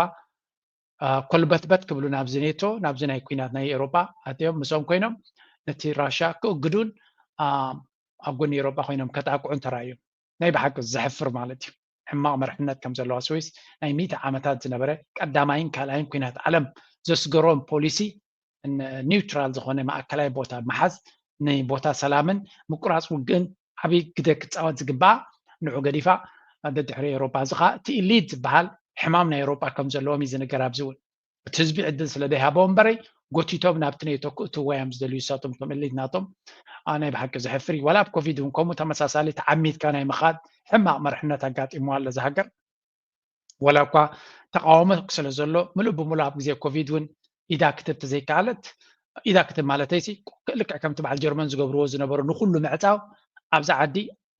ኮልበትበት ክብሉ ናብዚ ኔቶ ናብዚ ናይ ኲናት ናይ ኤውሮጳ ኣትዮም ምስኦም ኮይኖም ነቲ ራሽያ ክእግዱን ኣብ ጎኒ ኤውሮጳ ኮይኖም ከጣቅዑን ተራእዮም። ናይ ብሓቂ ዘሕፍር ማለት እዩ። ሕማቕ መርሕነት ከም ዘለዋ ስዊስ ናይ ሚእቲ ዓመታት ዝነበረ ቀዳማይን ካልኣይን ኲናት ዓለም ዘስገሮም ፖሊሲ ኒውትራል ዝኾነ ማእከላይ ቦታ ምሓዝ ንቦታ ሰላምን ምቁራፅ ውግእን ዓብዪ ግደ ክፃወት ዝግባኣ ንዑ ገዲፋ ደድሕሪ ኤውሮጳ እዚ ከዓ እቲ ኢሊት ዝበሃል ሕማም ናይ ኤውሮጳ ከም ዘለዎም እዩ ዝንገር። ኣብዚ እውን እቲ ህዝቢ ዕድል ስለ ዘይሃቦ እምበረይ ጎቲቶም ናብቲ ኔቶ ክእትዎ እዮም ዝደልዩ። እሳቶም ከም እሊት ናቶም። ኣ፣ ናይ ብሓቂ ዘሕፍር እዩ። ዋላ ኣብ ኮቪድ እውን ከምኡ ተመሳሳሊ ተዓሚትካ ናይ ምኻድ ሕማቕ መርሕነት ኣጋጢምዋ ኣሎ እዛ ሃገር። ወላ እኳ ተቃውሞ ስለ ዘሎ፣ ምሉእ ብምሉእ ኣብ ግዜ ኮቪድ እውን ኢዳ ክትብ ተዘይከኣለት፣ ኢዳ ክትብ ማለተይሲ፣ ልክዕ ከምቲ በዓል ጀርመን ዝገብርዎ ዝነበሩ ንኩሉ ምዕጻው፣ ኣብዛ ዓዲ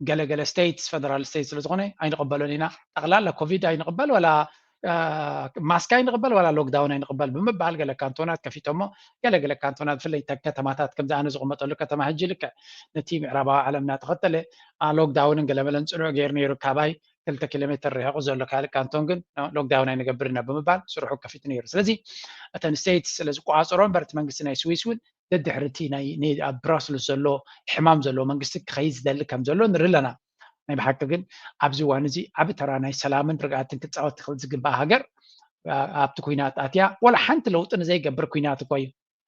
ገለገለ ስቴትስ፣ ፈደራል ስቴትስ ስለ ዝኾነ ኣይንቕበሎን ኢና። ጠቕላላ ኮቪድ ኣይንቕበል፣ ዋላ፣ አ፣ ማስክ ኣይንቕበል፣ ዋላ ሎክዳውን ኣይንቕበል ብምባል፣ ገለ ካንቶናት ከፊቶሞ፣ ገለገለ ካንቶናት፣ ብፍላይ ተ-፣ ከተማታት፣ ከምዚ ኣነ ዝቕመጠሉ ከተማ፣ ሕጂ ልክዕ ነቲ ምዕራባዊ ዓለም እናተኸተለ፣ አ፣ ሎክዳውንን ገለመለን ጽኑዕ ገይሩ ነይሩ። ካባይ ክልተ ኪሎ ሜትር ርሒቑ ዘሎ ካልእ ካንቶን ግን፣ አ፣ ሎክዳውን ኣይንገብርን ኢና ብምባል ስርሑ ከፊቱ ነይሩ። ስለዚ እተን ስቴትስ ስለ ዝቆጻጸሮ እምበር፣ እቲ መንግስቲ ናይ ስዊስ እውን ደድሕሪ እቲ ናይ፣ ናይ ኣብ ብራስልስ ዘሎ ሕማም ዘለዎ መንግስቲ ክኸይድ ዝደሊ ከም ዘሎ ንርኢ ኣለና። ናይ ብሓቂ ግን ኣብዚ እዋን እዚ ዓቢ ተራ ናይ ሰላምን ርግኣትን ክጻወት ትኽእል ዝግባእ ሃገር፣ አ-፣ ኣብቲ ኲናት ኣትያ፣ ወላ ሓንቲ ለውጢ ንዘይገብር ኲናት እኮ እዩ።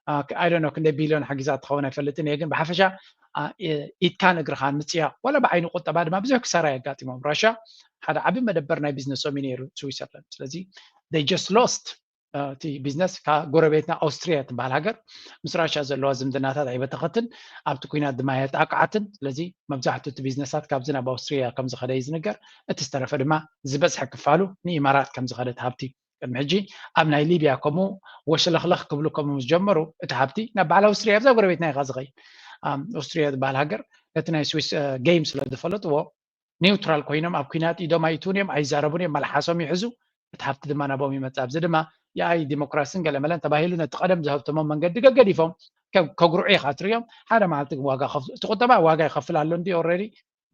አ፣ ክ-፣ I don't know፣ ክንደይ ቢልዮን ሓጊዛ ትኸውን ኣይፈልጥን እየ፣ ግን ብሓፈሻ፣ አ፣ ኢ-፣ ኢድካን እግርኻን ምጽያቕ፣ ወላ ብዓይኒ ቁጠባ ድማ ብዙሕ ክሳራ የጋጢሞም። ራሻ ሓደ ዓቢ መደበር ናይ ቢዝነሶም እዩ ነይሩ ስዊሰርላንድ። ስለዚ they just lost፣ አ፣ እቲ ቢዝነስ። ካብ ጎረቤትና ኣውስትሪያ ትበሃል ሃገር ምስ ራሻ ዘለዋ ዝምድናታት ኣይበተኸትን፣ ኣብቲ ኲናት ድማ የጣቅዓትን። ስለዚ መብዛሕትኡ እቲ ቢዝነሳት ካብዚ ናብ ኣውስትሪያ ከም ዝኸደ እዩ ዝንገር። እቲ ዝተረፈ ድማ ዝበዝሐ ክፋሉ ንኢማራት ከም ዝኸደ፣ እቲ ሃብቲ። ቅድሚ ሕጂ ኣብ ናይ ሊብያ ከምኡ ወሸለኽለኽ ክብሉ ከምኡ ምስ ጀመሩ፣ እቲ ሃብቲ ናብ በዓል ኣውስትሪያ፣ ኣብዛ ጎረቤትና ኢኻ ዝኸይድ። ኣም፣ ኣውስትሪያ ዝበሃል ሃገር ነቲ ናይ ስዊስ፣ አ፣ ጌም ስለ ዝፈለጥዎ፣ ኒውትራል ኮይኖም ኣብ ኲናት ኢዶም ኣይእትዉን እዮም፣ ኣይዛረቡን እዮም፣ መልሓሶም ይሕዙ፣ እቲ ሃብቲ ድማ ናቦም ይመጽእ። ኣብዚ ድማ የኣይ ዲሞክራሲን ገለመለን ተባሂሉ ነቲ ቀደም ዝሃብተሞም መንገዲ ገገዲፎም ከ-፣ ከጉርዑ ኢኻ ትርእዮም። ሓደ መዓልቲ ግን ዋጋ ከፍ-፣ እቲ ቁጠባ ዋጋ ይኸፍል ኣሎ እንዲ ኦልሬዲ፣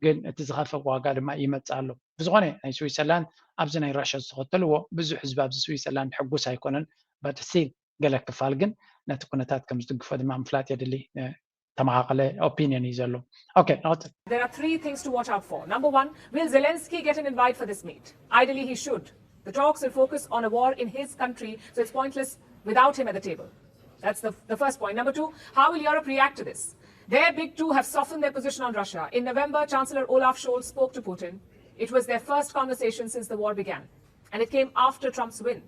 ግን እቲ ዝኸፍል ዋጋ ድማ ይመጽእ ኣሎ። ብዝኾነ ናይ ስዊሰርላንድ ኣብዚ ናይ ራሻ ዝተኸተልዎ ብዙሕ ህዝቢ ኣብዚ ስዊሰርላንድ ሕጉስ ኣይኮነን። But still ገለ ክፋል ግን ነቲ ኩነታት ከም ዝድግፎ ድማ ምፍላጥ የድሊ። እ፣ ተመኻኸለ ኦፒንየን እዩ ዘሎ። ኦኬ፣ ንቐጽል። There are three things to watch out for. Number one, will Zelensky get an invite for this meet? Ideally, he should. The talks will focus on a war in his country, so it's pointless without him at the table. That's the, the first point. Number two, how will Europe react to this? Their big two have softened their position on Russia. In November, Chancellor Olaf Scholz spoke to Putin. It was their first conversation since the war began, and it came after Trump's win.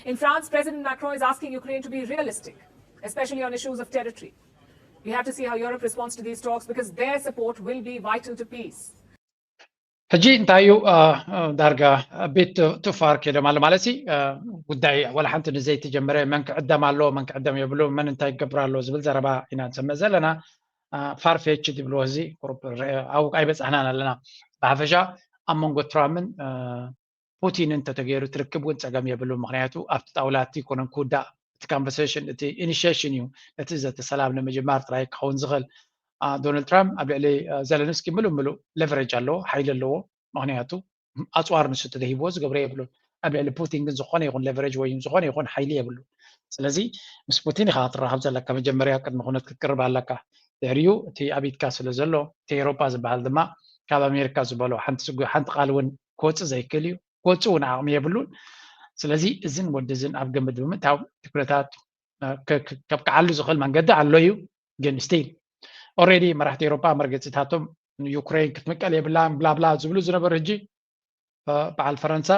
In France, President Macron is asking Ukraine to be realistic, especially on issues of territory. We have to see how Europe responds to these talks because their support will be vital to peace. ሕጂ እንታይ እዩ፣ አ፣ አ፣ ዳርጋ ቤት ቱ ፋር ከይዶም ኣሎ ማለት ሲ፣ አ፣ ጉዳይ ወላ ሓንቲ ንዘይተጀመረ መን ክዕደም ኣሎ፣ መን ክዕደም የብሉ፣ መን እንታይ ይገብር ኣሎ ዝብል ዘረባ ኢና ንሰምዕ ዘለና። ፋርፌች ዝብልዎ እዚ ቁሩብ ረ-፣ ኣብኡ ኣይበጻሕናን ኣለና። ብሓፈሻ ኣብ መንጎ ትራምፕን፣ አ፣ ፑቲንን እንተተገይሩ ትርክብ እውን ጸገም የብሉ። ምኽንያቱ ኣብቲ ጣውላ እቲ ኮነን ክውዳእ፣ እቲ ኮንቨርሴሽን፣ እቲ ኢኒሺዬሽን እዩ ነቲ ዘተ ሰላም ንምጅማር ጥራይ ክኸውን ዝኽእል። አ፣ ዶናልድ ትራምፕ ኣብ ልዕሊ፣ አ፣ ዘለንስኪ ምሉእ ምሉእ ሌቨሬጅ ኣለዎ፣ ሓይሊ ኣለዎ። ምኽንያቱ ኣጽዋር ንሱ ተደሂብዎ ዝገብሮ የብሉን። ኣብ ልዕሊ ፑቲን ግን ዝኾነ ይኹን ሌቨሬጅ ወይ ዝኾነ ይኹን ሓይሊ የብሉን። ስለዚ ምስ ፑቲን ኢኻ ክትራኸብ ዘለካ፣ መጀመርያ ቅድሚ ኩነት ክትቅርብ ኣለካ። ድሕሪኡ እቲ ኣብ ኢድካ ስለ ዘሎ፣ እቲ ኤውሮጳ ዝበሃል ድማ ካብ ኣሜሪካ ዝበሎ ሓንቲ ስጉ-፣ ሓንቲ ቃል እውን ክወጽእ ዘይክእል እዩ። ክወጽእ እውን ዓቕሚ የብሉን። ስለዚ እዝን ወዲ እዝን ኣብ ግምት ብምእታው እቲ ኩነታት፣ እ፣ ከ-፣ ከ-፣ ከብቅዓሉ ዝኽእል መንገዲ ኣሎ እዩ። ግን ስቲል ኦልሬዲ መራሕቲ ኤውሮጳ መርገጺታቶም ንዩክሬን ክትምቀል የብላን ብላብላ ዝብሉ ዝነበሩ፣ ሕጂ፣ እ፣ በዓል ፈረንሳ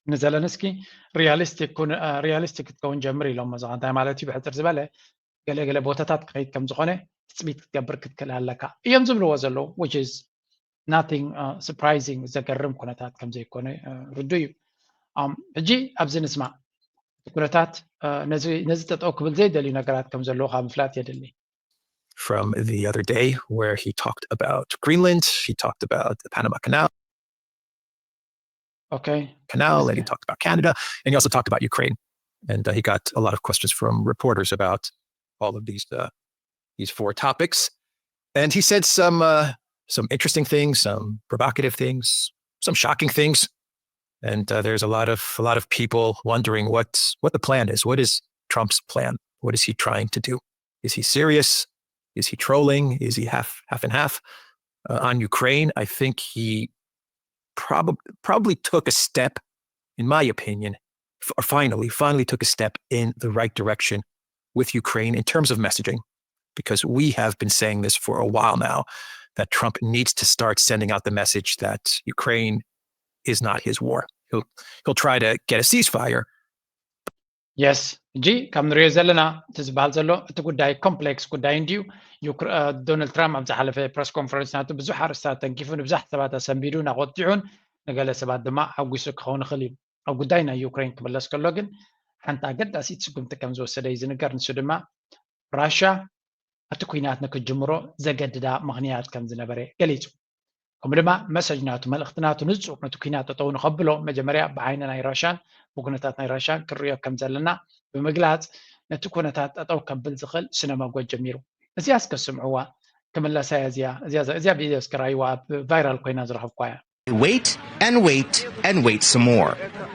ንዘለንስኪ ሪያሊስቲክ ኩን-፣ እ፣ ሪያሊስቲክ ክትከውን ጀምር ኢሎም። እዚ እንታይ ማለት እዩ? ብሕጽር ዝበለ ገለ ገለ ቦታታት ክኸይድ ከም ዝኾነ ትጽቢት ክትገብር ክትክእል ኣለካ እዮም ዝብልዎ ዘለዉ፣ which is nothing, እ፣ surprising፣ ዘገርም ኩነታት ከም ዘይኮነ፣ እ፣ ርዱእ እዩ። ኣም፣ ሕጂ ኣብዚ ንስማዕ። እቲ ኩነታት፣ እ፣ ነዚ፣ ነዚ ጠጠው ክብል ዘይደልዩ ነገራት ከም ዘለዉ ካብ ምፍላጥ የድሊ። From the other day where he talked about Greenland, he talked about the Panama Canal, ኦኬ። Canal, and he talked about Canada, and he also talked about Ukraine. And, uh, he got a lot of questions from reporters about all of these, uh, these four topics. And he said some, uh, some interesting things, some provocative things, some shocking things. And, uh, there's a lot of, a lot of people wondering what, what the plan is. What is Trump's plan? What is he trying to do? Is he serious? Is he trolling? Is he half, half and half? Uh, on Ukraine, I think he probably, probably took a step, in my opinion, f-, or finally, finally took a step in the right direction with Ukraine in terms of messaging, because we have been saying this for a while now, that Trump needs to start sending out the message that Ukraine is not his war. He'll, he'll try to get a ceasefire, የስ ሕጂ ካብ ንሪኦ ዘለና እቲ ዝበሃል ዘሎ እቲ ጉዳይ ኮምፕሌክስ ጉዳይ እንድዩ። ዶናልድ ትራምፕ ኣብ ዝሓለፈ ፕረስ ኮንፈረንስ ናቱ ብዙሕ ኣርእስታት ተንኪፉ ንብዙሕ ሰባት ኣሰንቢዱ ናቆጢዑን ንገለ ሰባት ድማ ኣጒሱ ክኸውን ይኽእል እዩ። ኣብ ጉዳይ ናይ ዩክሬን ክምለስ ከሎ ግን ሓንቲ ኣገዳሲት ስጉምቲ ከም ዝወሰደ እዩ ዝንገር። ንሱ ድማ ራሻ እቲ ኩናት ንክጅምሮ ዘገድዳ ምኽንያት ከም ዝነበረ ገሊጹ። ከምኡ ድማ መሰጅ ናቱ መልእኽቲ ናቱ ንጹር ነቲ ኩናት ጠጠው ንኸብሎ መጀመርያ ብዓይኒ ናይ ራሻን ብኩነታት ናይ ራሻን ክንሪኦ ከም ዘለና ብምግላጽ ነቲ ኩነታት ጠጠው ከብል ዝኽእል ስነ መጎት ጀሚሩ። እዚኣ እስከ ስምዕዋ ክምለሳ እያ እዚኣ እዚኣ እዚኣ ቪድዮ እስከ ራይዋ ኣብ ቫይራል ኮይና ዝረኸብኳ እያ። They wait and wait and wait some more,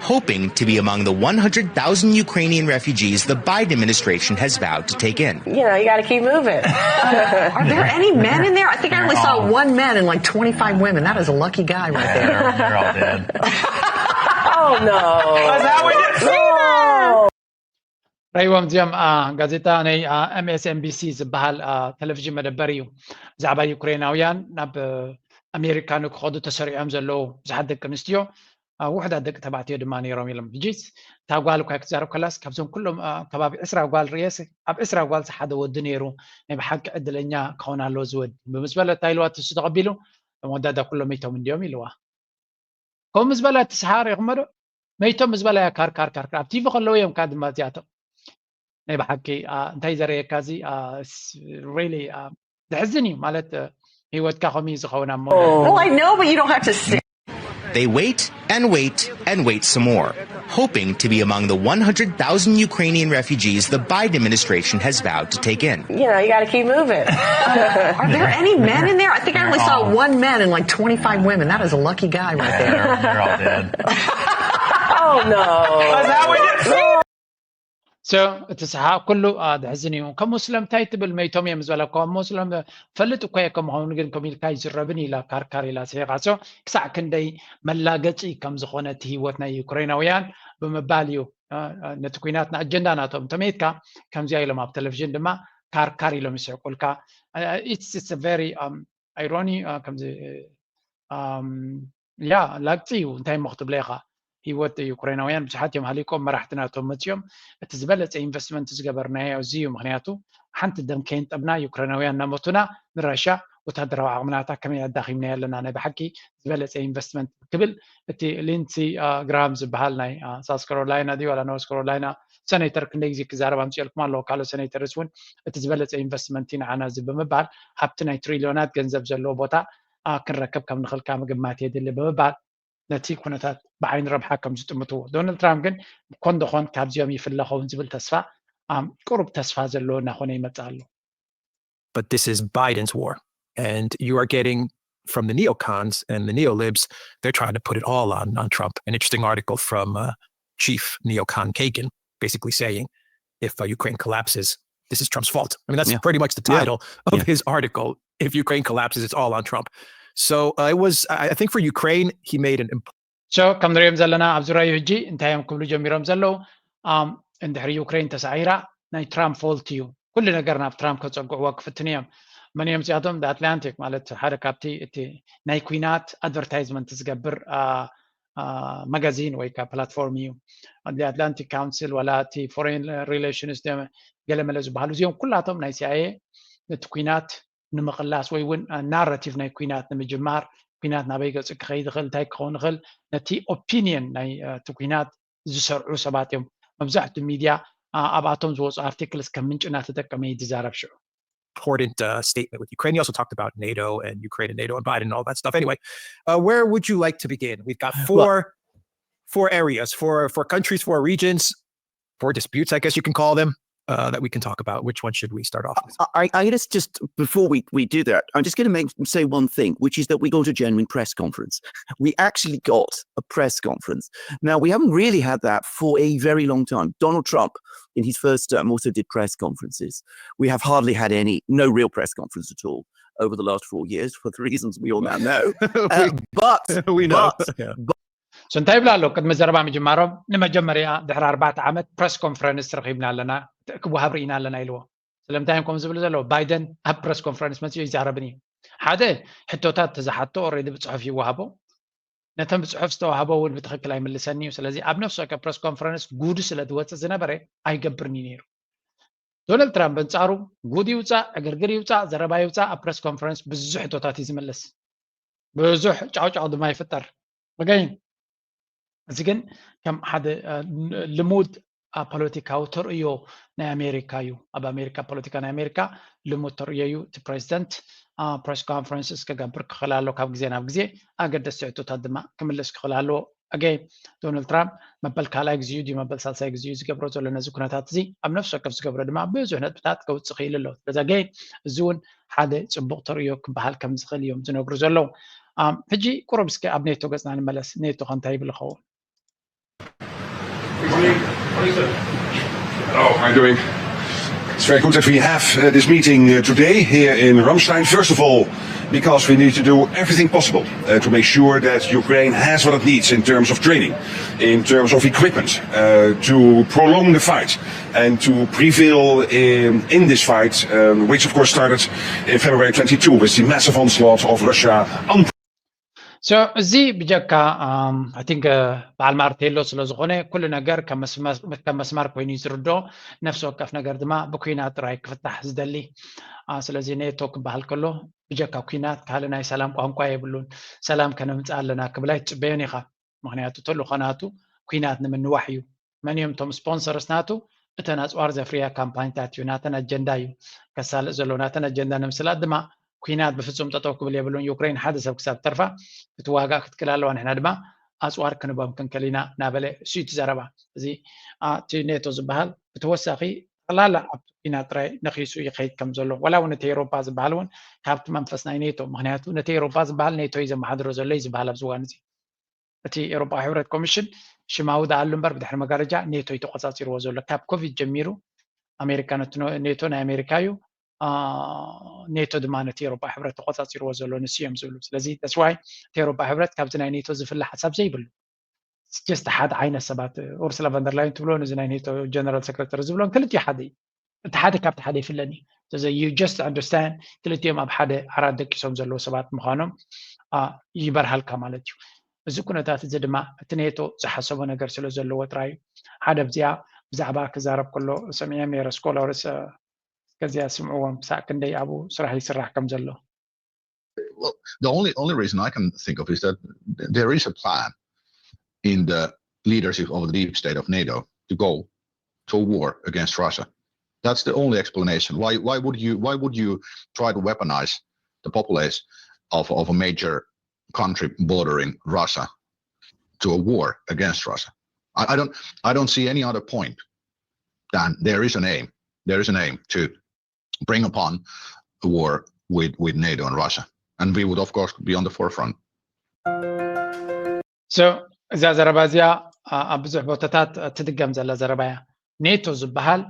hoping to be among the one hundred thousand Ukrainian refugees the Biden administration has vowed to take in. You know, you got to keep moving. Are there any men in there? I think I only saw one man and like twenty-five women. That is a lucky guy right there. They're, they're all dead. Oh no! Is that what you No! ራይዎም እዚኦም ጋዜጣ ናይ ኤምኤስኤንቢሲ ዝበሃል ቴሌቪዥን መደበር እዩ። ብዛዕባ ዩክሬናውያን ናብ ኣሜሪካ ንክኸዱ ተሰሪዖም ዘለዉ ብዙሓት ደቂ ኣንስትዮ ውሕዳት ደቂ ተባዕትዮ ድማ ነይሮም ኢሎም። ሕጂ እታ ጓል እኳ ክትዛረብ ከላስ ካብዞም ኩሎም ከባቢ ዕስራ ጓል ርእየስ ኣብ ዕስራ ጓል ሓደ ወዲ ነይሩ፣ ናይ ብሓቂ ዕድለኛ ክኸውን ኣለዎ ዝወዲ ብምስ በለ እንታይ ኢልዋ ትሱ ተቐቢሉ መወዳዳ ኩሎም መይቶም እንዲዮም ኢልዋ። ከምኡ ምስ በላ እቲ ሰሓቕ ርኢኹሞ ዶ? መይቶም ምስ በላ እያ ካር ካር ካር ኣብ ቲቪ ከለዉ እዮም ካብ ድማ እዚኣቶም ናይ ብሓቂ እንታይ ዘርእየካ እዚ really ዘሕዝን እዩ ማለት ህይወትካ ከምኡ እዩ ዝኸውን ኣብ Well, I know, but you don't have to sit. They wait and wait and wait some more, hoping to be among the one hundred thousand Ukrainian refugees the Biden administration has vowed to take in. You know, you got to keep moving. Are there any men in there? I think I only saw one man and like twenty-five women. That is a lucky guy right there. They're, they're all dead. Oh no! Is that what you so እቲ ሰሓቕ ኩሉ ድሕዝን እዩ። ከምኡ ስለምንታይ ትብል መይቶም እዮም ዝበለካ እሞ ስለ ፈልጥ እኮ እየ ከምኸውን ግን ከም ኢልካ ይዝረብን ኢላ ካርካር ኢላ ስሒቓ so ክሳዕ ክንደይ መላገፂ ከም ዝኾነ እቲ ህይወት ናይ ዩክሬናውያን ብምባል እዩ ነቲ ኩናት ንኣጀንዳ ናቶም ተመይትካ ከምዚኣ ኢሎም ኣብ ቴሌቪዥን ድማ ካርካር ኢሎም ይስሕቁልካ። It's very irony ከምዚ ያ ላግፂ እዩ እንታይ እሞ ክትብለ ኢኻ። ህይወት ዩክሬናውያን ብዙሓት እዮም ሃሊቆም መራሕቲ ናቶም መፅኦም እቲ ዝበለፀ ኢንቨስትመንት ዝገበርናዮ እዚ እዩ ምክንያቱ ሓንቲ ደም ከየንጠብና ዩክሬናውያን እናመቱና ንራሻ ወታደራዊ ዓቕምናታ ከመይ ኣዳኺምናዮ ኣለና ናይ ብሓቂ ዝበለፀ ኢንቨስትመንት ክብል እቲ ሊንሲ ግራም ዝበሃል ናይ ሳውስ ካሮላይና ድዩ ዋላ ኖርስ ካሮላይና ሰኔተር ክንደይ ግዜ ክዛረብ ኣምፅኦልኩም ኣለዎ ካልኦ ሰኔተርስ እውን እቲ ዝበለፀ ኢንቨስትመንት እዩ ንዓና እዚ ብምባል ሃብቲ ናይ ትሪልዮናት ገንዘብ ዘለዎ ቦታ ክንረክብ ከም ንኽእል ካብ ምግማት የድሊ ብምባል ነቲ ኩነታት ብዓይኒ ረብሓ ከም ዝጥምትዎ ዶናልድ ትራምፕ ግን ኮን ደኾን ካብዚኦም ይፍለ ኸውን ዝብል ተስፋ ቁሩብ ተስፋ ዘለዎ እናኾነ ይመፅእ ኣሎ። But this is Biden's war. And you are getting from the neocons and the neolibs, they're trying to put it all on, on Trump. An interesting article from uh, Chief Neocon Kagan, basically saying if uh, Ukraine collapses, this is Trump's fault. I mean, that's Yeah. pretty much the Yeah. title of Yeah. his article. If Ukraine collapses, it's all on Trump. So uh, it was, I I think for Ukraine, he made an imp- so ከም ንሪኦም ዘለና ኣብ ዙሪያዩ ሕጂ እንታይ እዮም ክብሉ ጀሚሮም ዘለዉ እንድሕሪ ዩክሬን ተሳዒራ ናይ ትራምፕ ፎልት እዩ ኩሉ ነገር ናብ ትራምፕ ከፀግዕዎ ክፍትን እዮም። መን እዮም እዚኣቶም ኣትላንቲክ ማለት ሓደ ካብቲ እቲ ናይ ኩናት ኣድቨርታይዝመንት ዝገብር መጋዚን ወይ ከዓ ፕላትፎርም እዩ። ኣትላንቲክ ካውንስል ዋላ እቲ ፎሬን ሪሌሽንስ ገለመለ ዝበሃሉ እዚኦም ኩላቶም ናይ ሲኣይኤ ነቲ ኩናት ንምቕላስ ወይ እውን ናራቲቭ ናይ ኩናት ንምጅማር ኩናት ናበይ ገፁ ክኸይድ ይኽእል እንታይ ክኸውን ይኽእል ነቲ ኦፒኒየን ናይ እቲ ኩናት ዝሰርዑ ሰባት እዮም። መብዛሕትኡ ሚድያ ኣብኣቶም ዝወፁ ኣርቲክልስ ከም ምንጭ እናተጠቀመ እዩ ዝዛረብ ሽዑ። important uh, statement with Ukraine. He also talked about NATO and Ukraine and NATO and Biden and all that stuff. Anyway, uh, where would you like to begin? We've got four four areas, four four countries, four regions, four disputes, I guess you can call them, uh, that we can talk about. Which one should we start off with? I, I guess just before we, we do that, I'm just going to make say one thing, which is that we got a genuine press conference. We actually got a press conference. Now, we haven't really had that for a very long time. Donald Trump, in his first term, also did press conferences. We have hardly had any, no real press conference at all over the last four years for the reasons we all now know. Uh, but we know. but Yeah. So እንታይ ይብላ ኣሎ ቅድሚ ዘረባ ምጅማሮም ንመጀመርያ ድሕሪ ኣርባዕተ ዓመት ፕረስ ኮንፈረንስ ረኺብና ኣለና ክወሃብ ርኢና ኣለና ኢልዎ። ስለምንታይ እዮም ከም ዝብሉ ዘለዎ ባይደን ኣብ ፕረስ ኮንፈረንስ መፅኡ ይዛረብን እዩ። ሓደ ሕቶታት ተዝሓቶ ኦሬዲ ብፅሑፍ ይወሃቦ። ነተን ብፅሑፍ ዝተዋህቦ እውን ብትኽክል ኣይምልሰን እዩ። ስለዚ ኣብ ነፍሲ ወከፍ ፕረስ ኮንፈረንስ ጉዱ ስለ ዝወፅእ ዝነበረ ኣይገብርን እዩ ነይሩ። ዶናልድ ትራምፕ በንፃሩ ጉድ ይውፃእ፣ ዕግርግር ይውፃእ፣ ዘረባ ይውፃእ፣ ኣብ ፕረስ ኮንፈረንስ ብዙሕ ሕቶታት እዩ ዝምልስ፣ ብዙሕ ጫውጫው ድማ ይፍጠር። ኣገይን እዚ ግን ከም ሓደ ልሙድ ፖለቲካዊ ተርእዮ ናይ ኣሜሪካ እዩ። ኣብ ኣሜሪካ ፖለቲካ ናይ ኣሜሪካ ልሙድ ተርእዮ እዩ። እቲ ፕሬዚደንት ፕሬስ ኮንፈረንስ እስከገብር ክኽእል ኣሎ ካብ ግዜ ናብ ግዜ፣ ኣገደስቲ ሕቶታት ድማ ክምልስ ክኽእል ኣለዎ። ኣገይን ዶናልድ ትራምፕ መበል ካልኣይ ግዜኡ ድዩ መበል ሳልሳይ ግዜኡ ዝገብሮ ዘሎ ነዚ ኩነታት እዚ ኣብ ነፍሲ ወከፍ ዝገብሮ ድማ ብዙሕ ነጥብታት ከውፅእ ክእል ኣሎ። ስለዚ ኣገይን እዚ እውን ሓደ ፅቡቕ ተርእዮ ክበሃል ከም ዝኽእል እዮም ዝነግሩ ዘለዉ። ሕጂ ቁሩብ እስከ ኣብ ኔቶ ገፅና ንመለስ። ኔቶ ከ እንታይ ይብል ይኸውን? Hello, how are you doing? It's very good that we have uh, this meeting uh, today here in Ramstein. First of all, because we need to do everything possible uh, to make sure that Ukraine has what it needs in terms of training, in terms of equipment, uh, to prolong the fight and to prevail in, in this fight, um, which of course started in February twenty-two with the massive onslaught of Russia on So እዚ ብጀካ I think በዓል ማርቴሎ ስለ ዝኾነ ኩሉ ነገር ከም መስመር ኮይኑ እዩ ዝርድኦ። ነፍሲ ወከፍ ነገር ድማ ብኩናት ጥራይ ክፍታሕ ዝደሊ። ስለዚ ኔቶ ክበሃል ከሎ ብጀካ ኩናት ካልእ ናይ ሰላም ቋንቋ የብሉን። ሰላም ከነምፅእ ኣለና ክብል ኣይትፅበዮን ኢኻ። ምክንያቱ ተልእኾ ናቱ ኩናት ንምንዋሕ እዩ። መን እዮም እቶም ስፖንሰርስ ናቱ? እተን ኣፅዋር ዘፍርያ ካምፓኒታት እዩ። ናተን ኣጀንዳ እዩ ከሳልጥ ዘሎ። ናተን ኣጀንዳ ንምስላጥ ድማ ኩናት ብፍፁም ጠጠው ክብል የብሉን። ዩክሬን ሓደ ሰብ ክሳብ ተርፋ ክትዋጋእ ክትክል ኣለዋ። ንሕና ድማ ኣፅዋር ክንቦም ክንክል ኢና እናበለ እሱ እቲ ዘረባ። እዚ እቲ ኔቶ ዝበሃል ብተወሳኺ ጠቕላላ ኣብ ኩናት ጥራይ ነኺሱ ይኸይድ ከም ዘሎ ዋላ እውን እቲ ኤሮፓ ዝበሃል እውን ካብቲ መንፈስ ናይ ኔቶ፣ ምክንያቱ ነቲ ኤሮፓ ዝበሃል ኔቶ እዩ ዘመሓድሮ ዘሎ እዩ ዝበሃል ኣብዚ እዋን እዚ። እቲ ኤሮፓዊ ሕብረት ኮሚሽን ሽማዊ ደኣሉ እምበር ብድሕሪ መጋረጃ ኔቶ እዩ ተቆፃፂርዎ ዘሎ። ካብ ኮቪድ ጀሚሩ ኣሜሪካ ነቲ ኔቶ ናይ ኣሜሪካ እዩ። ኔቶ ድማ ነቲ ኤሮፓ ሕብረት ተቆፃፂርዎ ዘሎ ንሱ እዮም ዝብሉ። ስለዚ that's why እቲ ኤሮፓ ሕብረት ካብዚ ናይ ኔቶ ዝፍለ ሓሳብ ዘይብሉ just ሓደ ዓይነት ሰባት ኡርስላ ቨንደርላይን ትብሎ ነዚ ናይ ኔቶ ጀነራል ሰክረተሪ ዝብሎን ክልቲኡ ሓደ እዩ። እቲ ሓደ ካብቲ ሓደ ይፍለን እዩ። ስለዚ you just understand ክልቲኦም ኣብ ሓደ ዓራት ደቂሶም ዘለዉ ሰባት ምዃኖም ይበርሃልካ ማለት እዩ። እዚ ኩነታት እዚ ድማ እቲ ኔቶ ዝሓሰቦ ነገር ስለ ዘለዎ ጥራይ እዩ። ሓደ ኣብዚኣ ብዛዕባ ክዛረብ ከሎ ሰሚዐ ነይረ ስኮላርስ ከዚኣ ስምዕዎም ክሳዕ ክንደይ ኣብኡ ስራሕ ይስራሕ ከም ዘሎ። Well, the only only reason I can think of is that there is a plan in the leadership of the deep state of NATO to go to war against Russia. That's the only explanation. Why why would you why would you try to weaponize the populace of, of a major country bordering Russia to a war against Russia? I, I don't I don't see any other point than there is an aim. There is an aim to bring upon a war with, with NATO and Russia. And we would, of course, be on the forefront. So እዛ ዘረባ እዚኣ ኣብ ብዙሕ ቦታታት ትድገም ዘላ ዘረባ እያ። ኔቶ ዝበሃል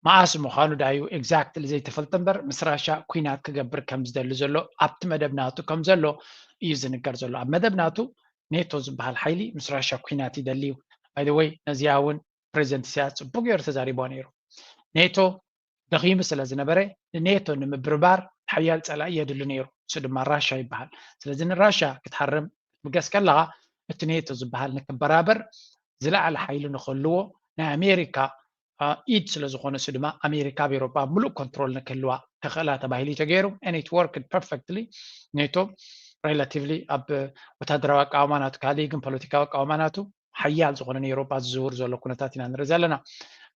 መኣስ ምዃኑ ዳዩ exactly ዘይተፈልጠ እምበር ምስ ራሻ ኩናት ክገብር ከም ዝደሊ ዘሎ ኣብቲ መደብ ናቱ ከም ዘሎ እዩ ዝንገር ዘሎ። ኣብ መደብ ናቱ ኔቶ ዝበሃል ሓይሊ ምስ ራሻ ኩናት ይደሊ እዩ። By the way ነዚኣ እውን ፕሬዚደንት ኢሳያስ ፅቡቅ ገይሩ ተዛሪቦ ነይሩ። ኔቶ ደኺሙ ስለ ዝነበረ ንኔቶ ንምብርባር ሓያል ፀላኢ የድሊ ነይሩ። እሱ ድማ ራሻ ይበሃል። ስለዚ ንራሻ ክትሓርም ክትብገስ ከለኻ እቲ ኔቶ ዝበሃል ንክበራበር ዝለዓለ ሓይሊ ንክህልዎ ናይ ኣሜሪካ ኢድ ስለ ዝኾነ እሱ ድማ ኣሜሪካ ኣብ ኤሮፓ ሙሉእ ኮንትሮል ንክህልዋ ተኽእላ ተባሂሉ እዩ ተገይሩ። And it worked perfectly። ኔቶ relatively ኣብ ወታደራዊ ኣቃውማ ናቱ ካልእ ግን ፖለቲካዊ ኣቃውማ ናቱ ሓያል ዝኾነ ንኤውሮጳ ዝዝውር ዘሎ ኩነታት ኢና ንርኢ ዘለና።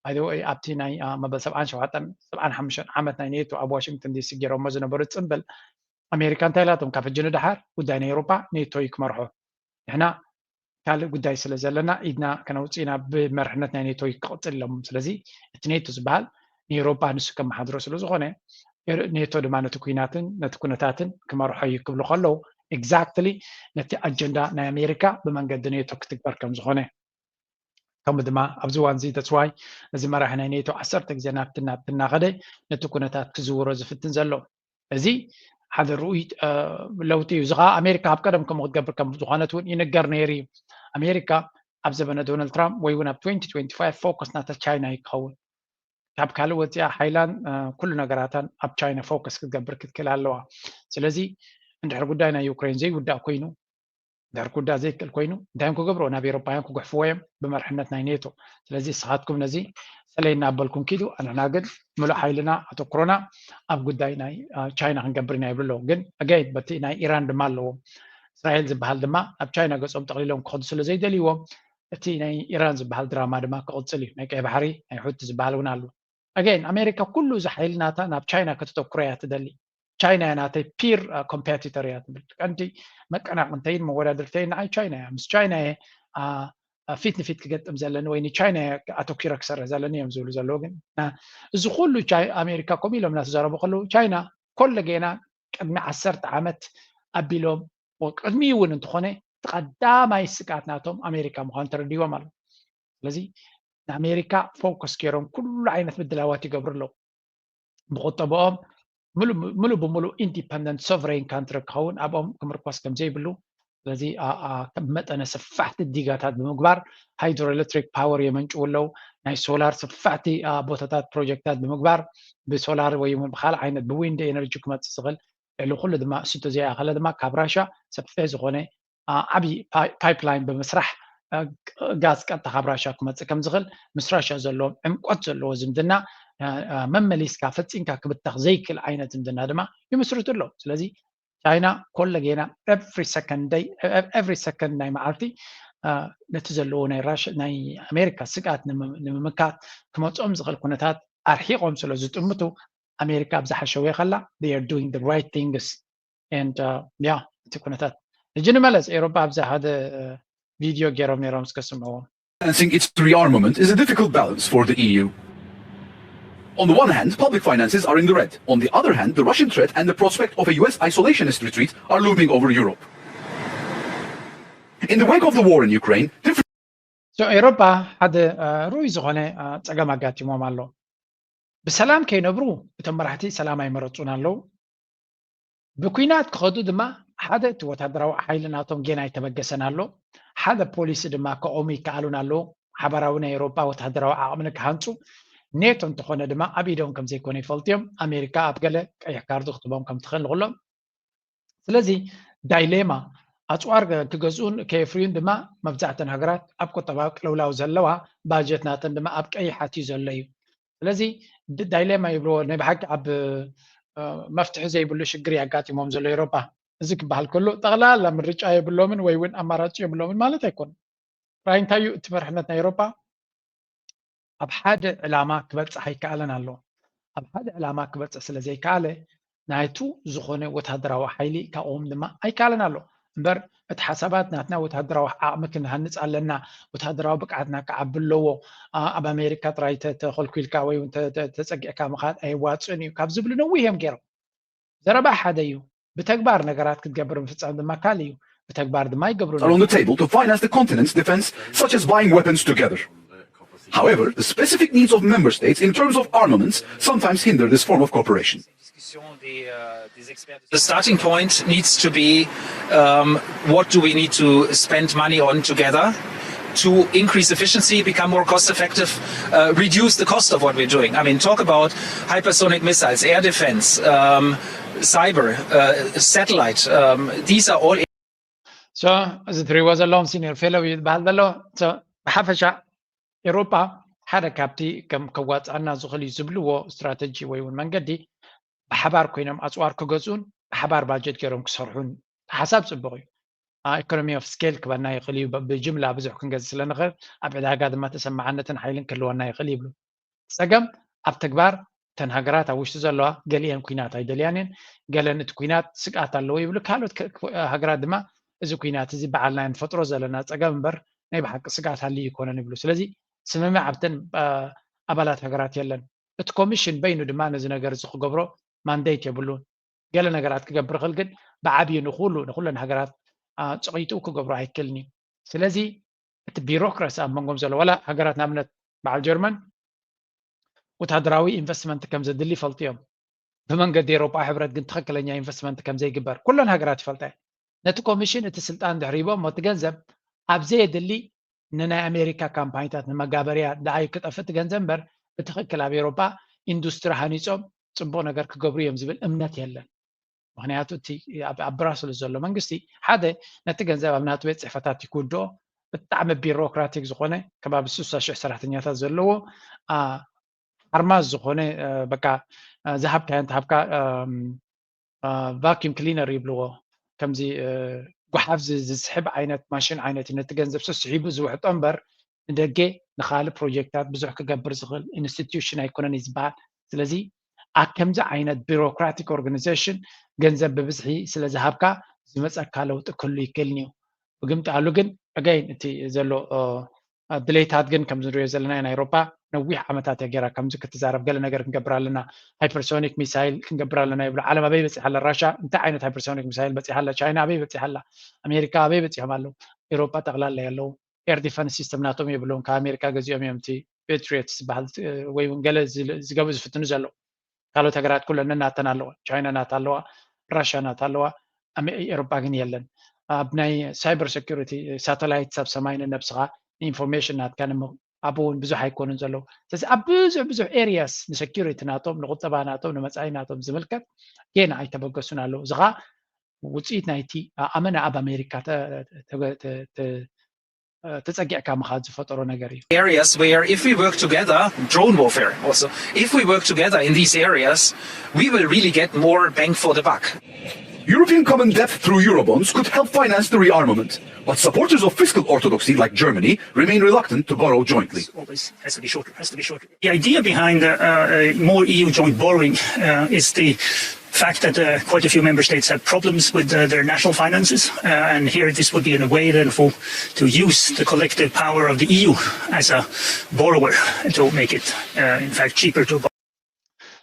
By the way ኣብቲ ናይ መበል ሰብዓን ሸውዓተን ሰብዓን ሓሙሽተን ዓመት ናይ ኔቶ ኣብ ዋሽንግተን ዲሲ ገይሮሞ ዝነበሩ ፅምብል ኣሜሪካ እንታይ ኢላቶም ካብ ሕጂ ንደሓር ጉዳይ ናይ ኤውሮጳ ኔቶ እዩ ክመርሖ፣ ንሕና ካልእ ጉዳይ ስለ ዘለና ኢድና ከነውፅእ ኢና ብመርሕነት ናይ ኔቶ እዩ ክቕፅል ኢሎም። ስለዚ እቲ ኔቶ ዝበሃል ንኤውሮጳ ንሱ ከመሓድሮ ስለ ዝኾነ ኔቶ ድማ ነቲ ኩናትን ነቲ ኩነታትን ክመርሖ እዩ ክብሉ ከለዉ exactly ነቲ ኣጀንዳ ናይ ኣሜሪካ ብመንገዲ ኔቶ ክትግበር ከም ዝኾነ ከምኡ ድማ ኣብዚ እዋን እዚ that's why እዚ መራሒ ናይ ኔቶ ዓሰርተ ግዜ ናብቲ ናብቲ እናኸደ ነቲ ኩነታት ክዝውሮ ዝፍትን ዘሎ እዚ ሓደ ርኡይ ለውጢ እዩ። እዚ ከዓ ኣሜሪካ ኣብ ቀደም ከምኡ ክትገብር ከም ዝኾነት እውን ይንገር ነይሩ እዩ። ኣሜሪካ ኣብ ዘበነ ዶናልድ ትራምፕ ወይ እውን ኣብ twenty twenty-five ፎከስ ናታ ቻይና እዩ ክኸውን። ካብ ካልእ ወፂኣ ሓይላን ኩሉ ነገራታን ኣብ ቻይና ፎከስ ክትገብር ክትክእል ኣለዋ። ስለዚ እንድሕር ጉዳይ ናይ ዩክሬን ዘይውዳእ ኮይኑ ድሕር ክውዳእ ዘይክእል ኮይኑ እንታይ እዮም ክገብርዎ? ናብ ኤሮፓውያን ክጉሕፍዎ እዮም ብመርሕነት ናይ ኔቶ። ስለዚ ንስኻትኩም ነዚ ሰለይ እናበልኩም ኪዱ፣ ኣንሕና ግን ምሉእ ሓይልና ኣተኩሮና ኣብ ጉዳይ ናይ ቻይና ክንገብር ኢና ይብሉ ኣለዉ። ግን ኣጋይን በቲ ናይ ኢራን ድማ ኣለዎም። እስራኤል ዝበሃል ድማ ናብ ቻይና ገጾም ጠቕሊሎም ክኸዱ ስለ ዘይደልይዎም እቲ ናይ ኢራን ዝበሃል ድራማ ድማ ክቕጽል እዩ። ናይ ቀይ ባሕሪ ናይ ሑቲ ዝበሃል እውን ኣሎ። ኣጋይን ኣሜሪካ ኩሉ እዚ ሓይሊ ናታ ናብ ቻይና ከተተኩሮ እያ ትደሊ። ቻይና እያ ናተይ ፒር ኮምፔቲተር እያ ትብል። ቀንዲ መቀናቕንተይን መወዳድርተይን ንዓይ ቻይና እያ። ምስ ቻይና እየ ፊት ንፊት ክገጥም ዘለኒ ወይ ንቻይና እየ ኣተኪረ ክሰርሕ ዘለኒ እዮም ዝብሉ ዘለዉ። ግን እዚ ኩሉ ኣሜሪካ ከምኡ ኢሎም እናተዛረቡ ከለዉ ቻይና ኮለ ጌና ቅድሚ ዓሰርተ ዓመት ኣቢሎም ቅድሚ እውን እንተኾነ እቲ ቀዳማይ ስግኣት ናቶም ኣሜሪካ ምዃኑ ተረዲዎም ኣሎ። ስለዚ ንኣሜሪካ ፎከስ ገይሮም ኩሉ ዓይነት ምድላዋት ይገብሩ ኣለዉ። ብቁጠብኦም ምሉእ ብምሉእ ኢንዲፐንደንት ሶቨሬን ካንትሪ ክኸውን ኣብኦም ክምርኮስ ከም ዘይብሉ። ስለዚ መጠነ ሰፋሕቲ ዲጋታት ብምግባር ሃይድሮኤሌክትሪክ ፓወር የመንጭው ኣለዉ። ናይ ሶላር ሰፋሕቲ ቦታታት ፕሮጀክታት ብምግባር ብሶላር ወይ እውን ብካልእ ዓይነት ብዊንድ ኤነርጂ ክመፅእ ዝኽእል ልዕሊ ኩሉ ድማ እሱ ተዘይኣኸለ ድማ ካብ ራሻ ሰፊሕ ዝኾነ ዓብዪ ፓይፕላይን ብምስራሕ ጋዝ ቀጥታ ካብ ራሻ ክመፅእ ከም ዝኽእል ምስ ራሻ ዘለዎም ዕምቆት ዘለዎ ዝምድና መመሊስካ ፈፂምካ ክብተኽ ዘይክእል ዓይነት ዝምድና ድማ ይምስርቱ ኣለዉ። ስለዚ ቻይና ኮለጌና ኤቭሪ ሰከንድ ደይ ኤቭሪ ሰከንድ ናይ መዓልቲ ነቲ ዘለዎ ናይ ራሽ ናይ ኣሜሪካ ስግኣት ንምምካት ክመፅኦም ዝኽእል ኩነታት ኣርሒቆም ስለ ዝጥምቱ ኣሜሪካ ኣብ ዝሓሸው ከላ they are doing the right things and yeah እቲ ኩነታት ሕጂ ንመለስ ኤሮፓ ኣብዚ ሓደ ቪድዮ ገይሮም ነይሮም እስከ ስምዕዎም Financing its rearmament is a difficult balance for the E U. On the one hand, public finances are in the red. On the other hand, the Russian threat and the prospect of a U S isolationist retreat are looming over Europe. In the wake of the war in Ukraine, different ኤሮፓ ሓደ ርኡይ ዝኾነ ፀገም ኣጋጢሞም ኣሎ። ብሰላም ከይነብሩ እቶም መራሕቲ ሰላም ኣይመረፁን ኣለዉ። ብኲናት ክኸዱ ድማ ሓደ እቲ ወታደራዊ ሓይሊ ናቶም ጌና ኣይተበገሰን ኣሎ። ሓደ ፖሊሲ ድማ ከቆሙ ይከኣሉን ኣለዉ። ሓባራዊ ናይ ኤውሮጳ ወታደራዊ ዓቕሚ ንክሃንፁ ኔቶ እንተኾነ ድማ ኣብ ኢዶም ከም ዘይኮነ ይፈልጡ እዮም። ኣሜሪካ ኣብ ገለ ቀይሕ ካርዲ ክትቦም ከም ትኽእል ንኹሎም። ስለዚ ዳይሌማ ኣፅዋር ክገዝኡን ከየፍርዩን ድማ መብዛሕተን ሃገራት ኣብ ቁጠባዊ ቅልውላው ዘለዋ ባጀት ናተን ድማ ኣብ ቀይሕ ኣትዩ ዘሎ እዩ። ስለዚ ዳይሌማ ይብልዎ ናይ ብሓቂ ኣብ መፍትሒ ዘይብሉ ሽግር የጋጢሞም ዘሎ ኤሮፓ። እዚ ክበሃል ከሎ ጠቕላላ ምርጫ የብሎምን ወይ እውን ኣማራጭ የብሎምን ማለት ኣይኮነን። ራይ እንታይ እዩ እቲ መርሕነት ናይ ኤሮፓ? ኣብ ሓደ ዕላማ ክበፅሕ ኣይከኣለን ኣሎ። ኣብ ሓደ ዕላማ ክበፅሕ ስለ ዘይከኣለ ናይቱ ዝኾነ ወታደራዊ ሓይሊ ከቕውም ድማ ኣይከኣለን ኣሎ። እምበር እቲ ሓሳባት ናትና ወታደራዊ ዓቕሚ ክንሃንፅ ኣለና፣ ወታደራዊ ብቅዓትና ክዓቢ ኣለዎ፣ ኣብ ኣሜሪካ ጥራይ ተኾልኲልካ ወይ እውን ተፀጊዕካ ምኻድ ኣየዋፅእን እዩ ካብ ዝብሉ ነዊሕ እዮም ገይሮም። ዘረባ ሓደ እዩ፣ ብተግባር ነገራት ክትገብር ምፍፃም ድማ ካልእ እዩ። ብተግባር ድማ ይገብሩ are on the table to finance the continent's defense, such as buying weapons together. However, the specific needs of member states in terms of armaments sometimes hinder this form of cooperation. The starting point needs to be um, what do we need to spend money on together to increase efficiency, become more cost effective, uh, reduce the cost of what we're doing. I mean, talk about hypersonic missiles, air defense, um, cyber, uh, satellite. Um, these are all. So, እዚ ትሪእዎ ዘለኹም ሲኒየር ፌሎ እዩ ዝበሃል ዘሎ። ብሓፈሻ ኤውሮጳ ሓደ ካብቲ ከም ከዋፅኣና ዝኽእል እዩ ዝብልዎ ስትራተጂ ወይ እውን መንገዲ ብሓባር ኮይኖም ኣፅዋር ክገዝኡን ብሓባር ባጀት ገይሮም ክሰርሑን ሓሳብ ፅቡቕ እዩ። ኢኮኖሚ ኦፍ ስኬል ክበና ይኽእል እዩ። ብጅምላ ብዙሕ ክንገዝእ ስለ ንኽእል ኣብ ዕዳጋ ድማ ተሰማዓነትን ሓይልን ክህልወና ይኽእል ይብሉ። ፀገም ኣብ ተግባር እተን ሃገራት ኣብ ውሽጢ ዘለዋ ገሊአን ኩናት ኣይደልያን እየን፣ ገለን እቲ ኩናት ስግኣት ኣለዎ ይብሉ። ካልኦት ሃገራት ድማ እዚ ኩናት እዚ ባዕልና ንፈጥሮ ዘለና ፀገም እምበር ናይ ብሓቂ ስግኣት ሃልዩ ኣይኮነን ይብሉ። ስለዚ ስምምዕ ኣብተን ኣባላት ሃገራት የለን። እቲ ኮሚሽን በይኑ ድማ ነዚ ነገር እዚ ክገብሮ ማንዴት የብሉን። ገለ ነገራት ክገብር ይኽእል፣ ግን ብዓብዩ ንኹሉ ንኹለን ሃገራት ኣጭቒጡ ክገብሮ ኣይክእልን እዩ። ስለዚ እቲ ቢሮክራሲ ኣብ መንጎም ዘሎ ዋላ ሃገራት ንኣብነት በዓል ጀርመን ወታደራዊ ኢንቨስትመንት ከም ዘድሊ ይፈልጡ እዮም። ብመንገዲ ኤውሮጳ ሕብረት ግን ትኽክለኛ ኢንቨስትመንት ከም ዘይግበር ኩለን ሃገራት ይፈልጣ እየን። ነቲ ኮሚሽን እቲ ስልጣን ድሕር ሂቦም እቲ ገንዘብ ኣብ ዘየድሊ ንናይ ኣሜሪካ ካምፓኒታት ንመጋበርያ ደኣይ ክጠፍእ እቲ ገንዘብ እምበር ብትኽክል ኣብ ኤውሮጳ ኢንዱስትሪ ሃኒፆም ፅቡቕ ነገር ክገብሩ እዮም ዝብል እምነት የለን። ምክንያቱ እቲ ኣብ ብራስልስ ዘሎ መንግስቲ ሓደ ነቲ ገንዘብ ኣብ ናቱ ቤት ፅሕፈታት ክውድኦ ብጣዕሚ ቢሮክራቲክ ዝኾነ ከባቢ ስሳ ሽሕ ሰራሕተኛታት ዘለዎ ሓርማዝ ዝኾነ በቃ ዝሃብካዮ እንተሃብካ ቫኪዩም ክሊነር ይብልዎ ከምዚ ጓሓፍ ዝስሕብ ዓይነት ማሽን ዓይነት ነቲ ገንዘብ ስስሒቡ ዝውሕጦ እምበር ንደገ ንካልእ ፕሮጀክታት ብዙሕ ክገብር ዝኽእል ኢንስቲትዩሽን ኣይኮነን እዩ ዝበሃል። ስለዚ ኣብ ከምዚ ዓይነት ቢሮክራቲክ ኦርጋኒዜሽን ገንዘብ ብብዝሒ ስለ ዝሃብካ ዝመፀካ ለውጢ ክህሉ ይክእልን እዩ። ብግምጣሉ ግን ኣጋይን እቲ ዘሎ ድሌታት ግን ከምዚ ንሪኦ ዘለና ናይ ኤሮፓ ነዊሕ ዓመታት እያ ገይራ ከምዚ ክትዛረብ ገለ ነገር ክንገብር ኣለና ሃይፐርሶኒክ ሚሳይል ክንገብር ኣለና ይብሉ ዓለም ኣበይ በፂሓ ኣላ ራሻ እንታይ ዓይነት ሃይፐርሶኒክ ሚሳይል በፂሓ ኣላ ቻይና ኣበይ በፂሓ ኣላ ኣሜሪካ ኣበይ በፂሖም ኣለዉ ኤሮፓ ጠቕላላ ኣለዉ ኤር ዲፈንስ ሲስተም ናቶም የብለውን ካብ ኣሜሪካ ገዚኦም እዮም እቲ ፔትሪዮት ዝበሃል ወይ እውን ገለ ዝገብሩ ዝፍትኑ ዘለዉ ካልኦት ሃገራት ኩለን ናተን ኣለዋ ቻይና ናታ ኣለዋ ራሻ ናታ ኣለዋ ኤሮፓ ግን የለን ኣብ ናይ ሳይበር ሴኩሪቲ ሳተላይት ኣብ ሰማይ ንነብስኻ ኢንፎርሜሽን ናትካ ኣብኡ እውን ብዙሕ ኣይኮኑን ዘለዉ ስለዚ ኣብ ብዙሕ ብዙሕ ኤሪያስ ንሰኪሪቲ ናቶም ንቁጠባ ናቶም ንመፃኢ ናቶም ዝምልከት ጌና ኣይተበገሱን ኣለዉ እዚ ከዓ ውፅኢት ናይቲ ኣመና ኣብ ኣሜሪካ ተፀጊዕካ ምኻድ ዝፈጠሮ ነገር እዩ areas where if we work together, drone warfare also, if we work together in these areas, we will really get more bang for the buck. European common debt through Eurobonds could help finance the rearmament, but supporters of fiscal orthodoxy like Germany remain reluctant to borrow jointly. Always has to be shorter, has to be shorter. The idea behind uh, uh, more E U joint borrowing uh, is the fact that uh, quite a few member states have problems with uh, their national finances, uh, and here this would be a way then for to use the collective power of the E U as a borrower to make it, uh, in fact, cheaper to borrow.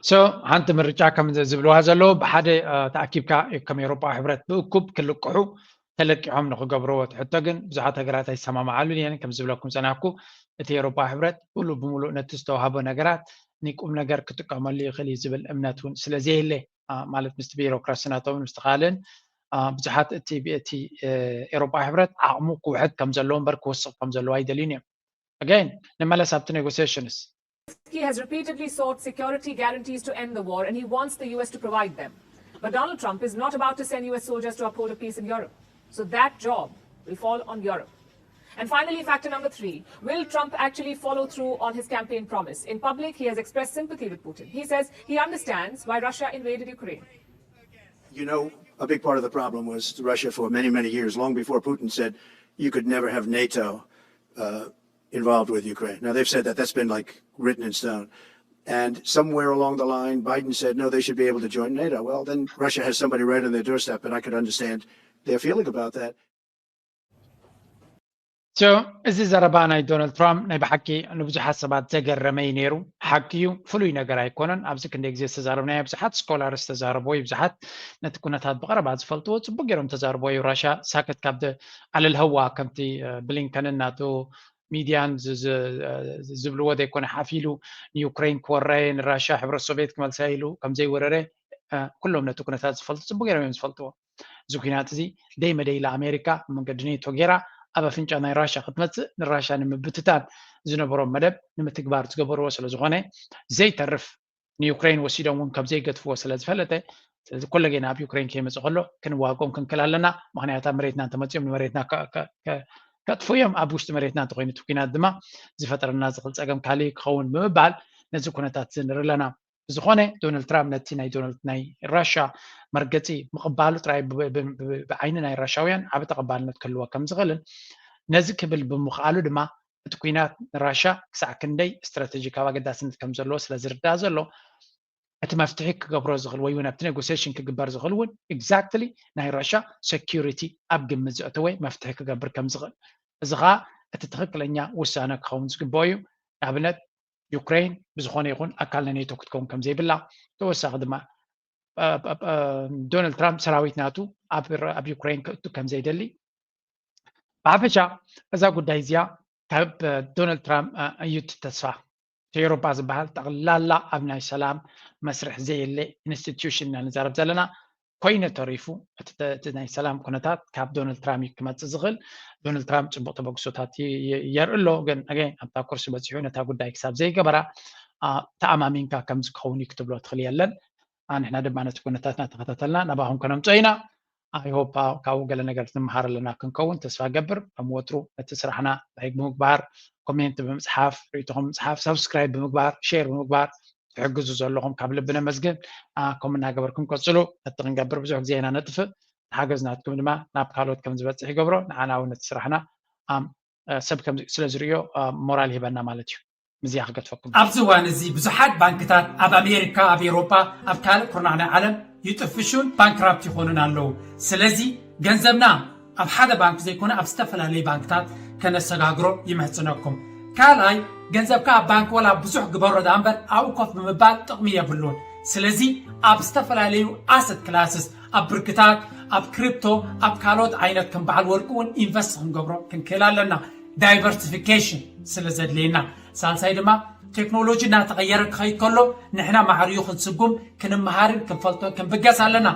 So ሓንቲ ምርጫ ከም ዝብልዋ ዘለዉ ብሓደ ተኣኪብካ ከም ኤሮጳ ሕብረት ብእኩብ ክልቅሑ ተለቂሖም ንክገብርዎ እቲ ሕቶ ግን ብዙሓት ሃገራት ኣይሰማምዓሉን እየን ከም ዝብለኩም ፀናሕኩ እቲ ኤሮጳ ሕብረት ሙሉ ብሙሉእ ነቲ ዝተዋህቦ ነገራት ንቁም ነገር ክጥቀመሉ ይኽእል እዩ ዝብል እምነት እውን ስለዘየለ ማለት ምስቲ ቢሮክራሲ ናቶም ምስቲ ካልእን ብዙሓት እቲ እቲ ኤሮጳ ሕብረት ዓቕሙ ክውሕድ ከም ዘለዎ እምበር ክወስቕ ከም ዘለዎ ኣይደልዩን እዮም again ንመለስ ኣብቲ negotiations Zelensky has repeatedly sought security guarantees to end the war, and he wants the U S to provide them. But Donald Trump is not about to send U S soldiers to uphold a peace in Europe. So that job will fall on Europe. And finally, factor number three will Trump actually follow through on his campaign promise? In public, he has expressed sympathy with Putin. He says he understands why Russia invaded Ukraine. You know, a big part of the problem was Russia for many, many years, long before Putin said you could never have NATO uh, involved with Ukraine. Now, they've said that. That's been like written in stone. And somewhere along the line, Biden said, no, they should be able to join NATO. Well, then Russia has somebody right on their doorstep, and I could understand their feeling about that. So እዚ ዘረባ ናይ ዶናልድ ትራምፕ ናይ ብሓቂ ንብዙሓት ሰባት ዘገረመ እዩ ነይሩ ሓቂ እዩ ፍሉይ ነገር ኣይኮነን ኣብዚ ክንደይ ግዜ ዝተዛረብናዮ ብዙሓት ስኮላርስ ዝተዛረብዎ እዩ ብዙሓት ነቲ ኩነታት ብቐረባ ዝፈልጥዎ ፅቡቅ ገይሮም ተዛርብዎ እዩ ራሻ ሳክት ካብ ኣለልሀዋ ከምቲ ብሊንከንን ናቱ ሚድያን ዝብልዎ ዘይኮነ ሓፍ ኢሉ ንዩክሬን ክወራየ ንራሻ ሕብረት ሶቪየት ክመልሳ ኢሉ ከምዘይወረረ ኩሎም ነቲ ኩነታት ዝፈልጡ ፅቡቅ ገይሮም እዮም ዝፈልጥዎ እዚ ኩናት እዚ ደይ መደይ ኢላ ኣሜሪካ ብመንገዲ ኔቶ ገይራ ኣብ ኣፍንጫ ናይ ራሻ ክትመፅእ ንራሻ ንምብትታን ዝነበሮም መደብ ንምትግባር ዝገበርዎ ስለዝኾነ ዘይተርፍ ንዩክሬን ወሲዶም እውን ከም ዘይገድፍዎ ስለ ዝፈለጠ ስለዚ ኮለጌና ኣብ ዩክሬን ከይመፅእ ከሎ ክንዋግኦም ክንክል ኣለና ምክንያቱ ኣብ መሬትና እንተመፂኦም ንመሬትና ከጥፉ እዮም ኣብ ውሽጢ መሬትና እንተኮይኑ እቲ ኩናት ድማ ዝፈጠረና ዝኽእል ፀገም ካሊእ ክኸውን ብምባል ነዚ ኩነታት እዚ ንርኢ ኣለና ብዝኾነ ዶናልድ ትራምፕ ነቲ ናይ ዶናልድ ናይ ራሻ መርገፂ ምቕባሉ ጥራይ ብዓይኒ ናይ ራሻውያን ዓቢ ተቐባልነት ክህልዎ ከም ዝኽእልን ነዚ ክብል ብምኽኣሉ ድማ እቲ ኩናት ንራሻ ክሳዕ ክንደይ ስትራተጂካዊ ኣገዳስነት ከም ዘለዎ ስለ ዝርዳእ ዘሎ እቲ መፍትሒ ክገብሮ ዝኽእል ወይ እውን ኣብቲ ኔጎሲሽን ክግበር ዝኽእል እውን ኤግዛክትሊ ናይ ራሻ ሴኪሪቲ ኣብ ግምት ዘእተወ መፍትሒ ክገብር ከም ዝኽእል እዚ ከዓ እቲ ትኽክለኛ ውሳነ ክኸውን ዝግበኦ እዩ ንኣብነት ዩክሬን ብዝኾነ ይኹን ኣካል ናይ ኔቶ ክትከውን ከም ዘይብላ ተወሳኺ ድማ ዶናልድ ትራምፕ ሰራዊት ናቱ ኣብ ዩክሬን ክእቱ ከም ዘይደሊ ብሓፈሻ እዛ ጉዳይ እዚኣ ካብ ዶናልድ ትራምፕ እዩ ተስፋ እቲ ኤሮፓ ዝበሃል ጠቕላላ ኣብ ናይ ሰላም መስርሕ ዘየለ ኢንስቲትዩሽን ኢና ንዛረብ ዘለና ኮይነ ተሪፉ እቲ ናይ ሰላም ኩነታት ካብ ዶናልድ ትራምፕ እዩ ክመፅእ ዝኽእል ዶናልድ ትራምፕ ፅቡቅ ተበግሶታት የርኢ ኣሎ ግን ኣገን ኣብታ ኩርሲ በፂሑ ነታ ጉዳይ ክሳብ ዘይገበራ ተኣማሚንካ ከምዚ ክኸውን እዩ ክትብሎ ትኽእል የለን ንሕና ድማ ነቲ ኩነታትና ተኸታተልና ናባኹም ከነምፅኦ ኢና። I hope ካብኡ ገለ ነገር ንመሃር ኣለና ክንከውን ተስፋ ገብር። ከም ወትሩ ነቲ ስራሕና ላይክ ብምግባር፣ ኮሜንት ብምፅሓፍ፣ ርእይቶኹም ምፅሓፍ፣ ሳብስክራይብ ብምግባር፣ ሼር ብምግባር ትሕግዙ ዘለኹም ካብ ልቢ ነመስግን። ከምኡ እናገበርኩም ቀፅሉ። ነቲ ክንገብር ብዙሕ ግዜ ኢና ነጥፍእ። ሓገዝ ናትኩም ድማ ናብ ካልኦት ከም ዝበፅሕ ይገብሮ። ንዓና እውን ነቲ ስራሕና ሰብ ስለ ዝርእዮ ሞራል ይህበና ማለት እዩ። ምዚኣ ክገድፈኩም። ኣብዚ እዋን እዚ ብዙሓት ባንክታት ኣብ ኣሜሪካ፣ ኣብ ኤውሮጳ፣ ኣብ ካልእ ኩርናዕ ናይ ዓለም ይጥፍሹን ባንክራፕት ይኾኑን ኣለዉ። ስለዚ ገንዘብና ኣብ ሓደ ባንክ ዘይኮነ ኣብ ዝተፈላለዩ ባንክታት ከነሰጋግሮ ይምሕጽነኩም። ካልኣይ፣ ገንዘብካ ኣብ ባንክ ወላ ብዙሕ ግበሮ ደኣ እምበር ኣብኡ ኮፍ ብምባል ጥቕሚ የብሉን። ስለዚ ኣብ ዝተፈላለዩ ኣሰት ክላስስ፣ ኣብ ብርክታት፣ ኣብ ክሪፕቶ፣ ኣብ ካልኦት ዓይነት ከም በዓል ወርቂ እውን ኢንቨስት ክንገብሮ ክንክእል ኣለና። ዳይቨርሲፊኬሽን ስለ ዘድልየና። ሳልሳይ ድማ ቴክኖሎጂ እናተቐየረ ክኸይድ ከሎ ንሕና ማዕሪኡ ክንስጉም ክንመሃርን ክንፈልጦን ክንብገስ ኣለና።